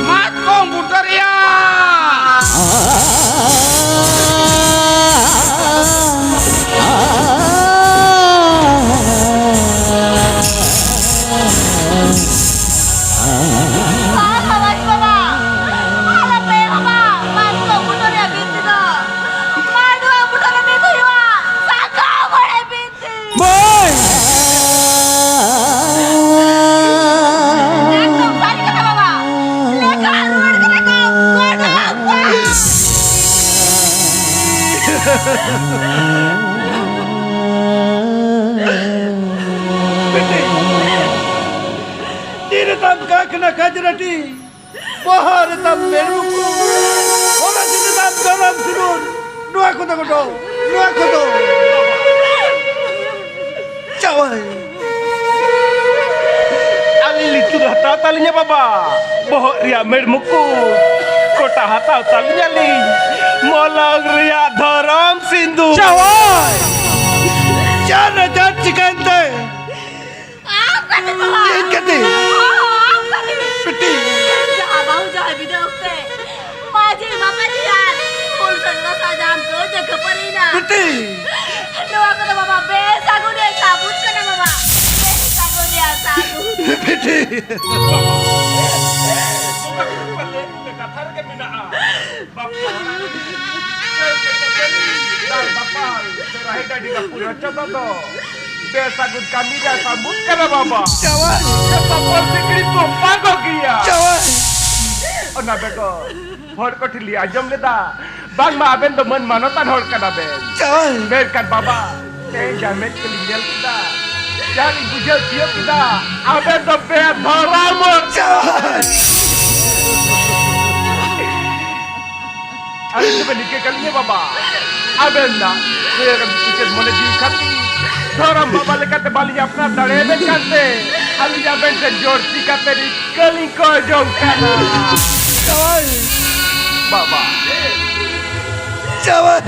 ᱢᱟᱛᱠᱚᱢ ᱵᱩᱴᱟᱹ ᱨᱮᱭᱟᱜ᱾ ᱵᱤᱴᱤ, ᱛᱤᱨᱮ ᱛᱟᱢ ᱠᱟᱠᱱᱟ ᱠᱟᱡᱨᱟᱴᱤ? ᱵᱚᱦᱚᱜ ᱨᱮ ᱛᱟᱢ ᱢᱮᱨᱩ ᱠᱚ, ᱦᱚᱨᱚᱜ ᱨᱮ ᱛᱟᱢ ᱫᱷᱚᱨᱚᱢ ᱥᱤᱸᱫᱩᱨ, ᱱᱚᱣᱟ ᱠᱚᱫᱚ ᱜᱚᱰᱚ, ᱱᱚᱣᱟ ᱠᱚᱫᱚ᱾ ᱡᱟᱶᱟᱭ᱾ ᱟᱹᱞᱤᱧ ᱞᱤᱪᱩᱨ ᱦᱟᱛᱟᱣ ᱛᱟᱹᱞᱤᱧᱟ ᱵᱟᱵᱟ, ᱵᱚᱦᱚᱜ ᱨᱮᱭᱟᱜ ᱢᱮᱲ ᱢᱩᱠᱩᱴ, ᱠᱚᱴᱟ ᱦᱟᱛᱟᱣ ᱛᱟᱹᱞᱤᱧᱟ ᱞᱤᱧ, ᱢᱚᱞᱚᱝ ᱨᱮᱭᱟᱜ ᱫᱷᱚᱨᱚᱢ ᱥᱤᱸᱫᱩᱨ᱾ ᱡᱟᱶᱟᱭ! ᱪᱟᱨ ᱦᱟᱡᱟᱨ ᱪᱤᱠᱟᱹᱭᱮᱱ ᱛᱮ? ᱟᱢ ᱠᱟᱹᱴᱤᱡ ᱵᱟᱵᱟ᱾ ᱤᱧ ᱠᱟᱹᱴᱤᱡ᱾ ᱚ, ᱟᱢ ᱠᱟᱹᱴᱤᱡ᱾ ᱵᱤᱴᱤ᱾ ᱡᱟᱦᱟᱸ ᱵᱟᱹᱦᱩ ᱡᱟᱶᱟᱭ ᱵᱤᱫᱟᱹᱭ ᱚᱠᱛᱮ ᱢᱟᱹᱡᱷᱤ ᱢᱟᱯᱟᱡᱷᱤ ᱟᱨ ᱩᱞ ᱥᱟᱹᱨᱩ ᱥᱟᱡᱟᱢ ᱠᱚ ᱡᱟᱹᱜᱷᱟᱹ ᱯᱟᱹᱨᱤᱭᱮᱱᱟ᱾ ᱵᱤᱴᱤ᱾ ᱱᱚᱣᱟ ᱠᱚᱫᱚ ᱵᱟᱵᱟ ᱵᱮᱥᱟᱹᱜᱩᱱ ᱨᱮᱭᱟᱜ ᱥᱟᱹᱵᱩᱛ ᱠᱟᱱᱟ ᱵᱟᱵᱟ᱾ ᱵᱮᱥᱟᱹᱜᱩᱱ ᱨᱮᱭᱟᱜ ᱥᱟᱹᱵᱩᱛ᱾ ᱵᱤᱴᱤ᱾ ᱠᱟᱛᱷᱟ ᱨᱮᱜᱮ ᱢᱮᱱᱟᱜᱼᱟ᱾ ᱵᱟᱯᱞᱟ ᱚᱲᱟᱜ ᱨᱮ ᱫᱟᱹᱭ ᱠᱚ ᱪᱟᱹᱯᱟᱹᱨᱤ, ᱫᱟᱞ ᱫᱟᱯᱟᱞ, ᱥᱮ ᱨᱟᱦᱮᱲ ᱰᱟᱹᱰᱤ ᱨᱟᱹᱯᱩᱫ ᱦᱚᱪᱚ ᱫᱚ ᱵᱮᱥᱟᱹᱜᱩᱱ ᱠᱟᱹᱢᱤ ᱨᱮ ᱥᱟᱹᱵᱩᱫ ᱠᱟᱱᱟ ᱵᱟᱵᱟ᱾ ᱡᱟᱶᱟᱭ! ᱡᱚᱛᱚ ᱯᱚᱨ ᱥᱤᱠᱲᱤ ᱠᱚ ᱯᱟᱜᱚ ᱜᱮᱭᱟ᱾ ᱡᱟᱶᱟᱭ! ᱚᱱᱟ ᱵᱮᱜᱚᱨ ᱦᱚᱲ ᱠᱚ ᱴᱷᱮᱱ ᱞᱤᱧ ᱟᱸᱡᱚᱢ ᱞᱮᱫᱟ, ᱵᱟᱝᱢᱟ ᱟᱵᱮᱱ ᱫᱚ ᱢᱟᱹᱱ ᱢᱟᱱᱚᱛᱟᱱ ᱦᱚᱲ ᱠᱟᱱᱟ ᱵᱮᱱ᱾ ᱡᱟᱶᱟᱭ! ᱢᱮᱱᱠᱷᱟᱱ ᱵᱟᱵᱟ, ᱛᱮᱦᱮᱧ ᱡᱟᱦᱟᱸ ᱢᱮᱫ ᱛᱮᱞᱤᱧ ᱧᱮᱞ ᱠᱮᱫᱟ, ᱡᱟᱦᱟᱸ ᱞᱤᱧ ᱵᱩᱡᱷᱟᱹᱣ ᱛᱤᱭᱳᱜ ᱠᱮᱫᱟ, ᱟᱵᱮᱱ ᱫᱚ ᱵᱮᱫᱷᱚᱨᱚᱢ ᱦᱚᱲ᱾ ᱡᱟᱶᱟᱭ! ᱟᱹᱞᱤᱧ ᱫᱚᱵᱮᱱ ᱤᱠᱟᱹ ᱠᱟᱹᱞᱤᱧᱟ ᱵᱟᱵᱟ, ᱟᱵᱮᱱ ᱫᱚ ᱱᱤᱭᱟᱹ ᱩᱪᱤᱛ ᱢᱚᱱᱮ ᱡᱤᱣᱤ ᱠᱷᱟᱹᱛᱤᱨ ᱫᱷᱚᱨᱚᱢ ᱵᱟᱵᱟ ᱞᱮᱠᱟᱛᱮ ᱵᱟᱹᱞᱤᱧ ᱟᱯᱱᱟᱨ ᱫᱟᱲᱮᱭᱟᱵᱮᱱ ᱠᱟᱱᱛᱮ, ᱟᱹᱞᱤᱧ ᱟᱵᱮᱱ ᱴᱷᱮᱱ ᱡᱳᱨ ᱪᱤᱠᱟᱹᱛᱮ ᱠᱟᱹᱞᱤᱧ ᱠᱚ ᱡᱚᱝ ᱠᱟᱱᱟ᱾ ᱡᱟᱶᱟᱭ! ᱵᱟᱵᱟ᱾ ᱡᱟᱶᱟᱭ!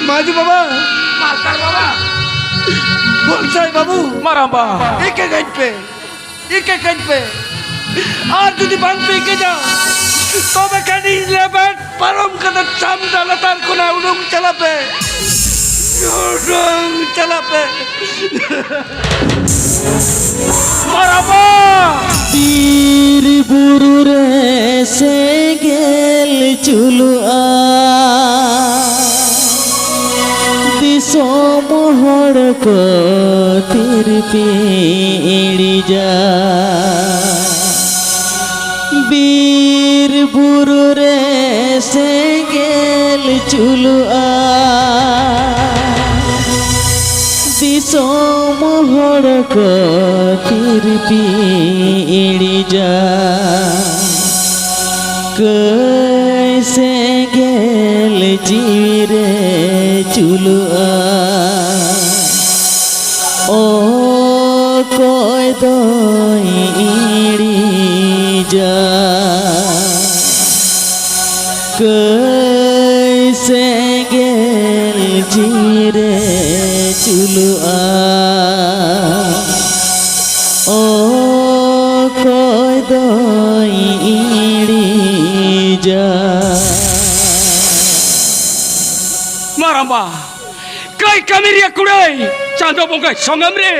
ᱢᱟᱹᱡᱷᱤ ᱵᱟᱵᱟ! ᱢᱟᱨᱥᱟᱞ ᱵᱟᱵᱟ! ᱵᱚᱱᱥᱟᱭ ᱵᱟᱹᱵᱩ! ᱢᱟᱨᱟᱝᱵᱟ! ᱤᱠᱟᱹ ᱠᱟᱹᱧ ᱯᱮ! ᱤᱠᱟᱹ ᱠᱟᱹᱧ ᱯᱮ! ᱟᱨ ᱡᱩᱫᱤ ᱵᱟᱝ ᱯᱮ ᱤᱠᱟᱹᱧᱟ, ᱛᱚᱵᱮ ᱠᱷᱟᱱ ᱤᱧ ᱞᱮᱵᱮᱫ ᱯᱟᱨᱚᱢ ᱠᱟᱛᱮ ᱪᱷᱟᱢᱰᱟ ᱞᱟᱛᱟᱨ ᱠᱷᱚᱱᱟᱜ ᱩᱰᱩᱝ ᱪᱟᱞᱟᱜ ᱯᱮ! ᱩᱰᱩᱝ ᱪᱟᱞᱟᱜ ᱯᱮ! ᱢᱟᱨᱟᱵᱟ! ᱵᱤᱨ ᱵᱩᱨᱩ ᱨᱮ ᱥᱮᱸᱜᱮᱞ ᱡᱩᱞᱩᱜᱼᱟ, ᱫᱤᱥᱚᱢ ᱦᱚᱲ ᱠᱚ ᱛᱤᱨᱯᱤ ᱤᱲᱤᱡᱟ᱾ ᱵᱤᱨ ᱵᱩᱨᱩ ᱨᱮ ᱥᱮᱸᱜᱮᱞ ᱪᱩᱞᱩᱜᱼᱟ᱾ ᱫᱤᱥᱚᱢ ᱦᱚᱲ ᱠᱚ ᱛᱤᱨᱯᱤ ᱤᱲᱤᱡᱟ᱾ ᱠᱟᱹᱭ ᱥᱮᱸᱜᱮᱞ ᱡᱤᱣᱤ ᱨᱮ ᱪᱩᱞᱩᱜᱼᱟ᱾ ᱚᱠᱚᱭ ᱫᱚᱭ ᱤᱲᱤᱡᱟ᱾ ᱠᱟᱹᱭ ᱥᱮᱸᱜᱮᱞ ᱡᱤᱣᱤ ᱨᱮ ᱪᱩᱞᱩᱜᱼᱟ᱾ ᱚᱠᱚᱭ ᱫᱚᱭ ᱤᱲᱤᱡᱟ᱾ ᱢᱟᱨᱟᱢᱵᱟ, ᱠᱟᱹᱭ ᱠᱟᱹᱢᱤ ᱨᱮᱭᱟᱜ ᱠᱩᱲᱟᱹᱭ ᱪᱟᱸᱫᱚ ᱵᱚᱸᱜᱟᱭ ᱥᱚᱝᱜᱟᱢ ᱨᱮ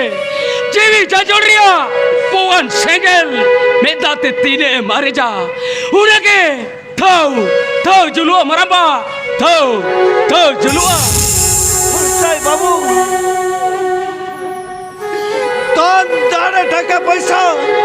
ᱡᱤᱣᱤ ᱡᱟᱡᱚᱲ ᱨᱮᱭᱟᱜ ᱯᱚᱣᱟᱱ ᱥᱮᱸᱜᱮᱞ ᱢᱮᱫ ᱫᱟᱜ ᱛᱮ ᱛᱤᱱᱟᱹᱜ ᱮᱢ ᱟᱨᱮᱡᱟ, ᱩᱱᱟᱹᱜ ᱜᱮ ᱛᱷᱟᱹᱣ, ᱛᱷᱟᱹᱣ ᱡᱩᱞᱩᱜᱼᱟ ᱢᱟᱨᱟᱢᱵᱟ, ᱛᱷᱟᱹᱣ, ᱛᱷᱟᱹᱣ ᱡᱩᱞᱩᱜᱼᱟ᱾ ᱦᱩᱨᱥᱟᱹᱭ ᱵᱟᱹᱵᱩ, ᱫᱷᱚᱱ ᱫᱟᱲᱮ ᱴᱟᱠᱟ ᱯᱚᱭᱥᱟ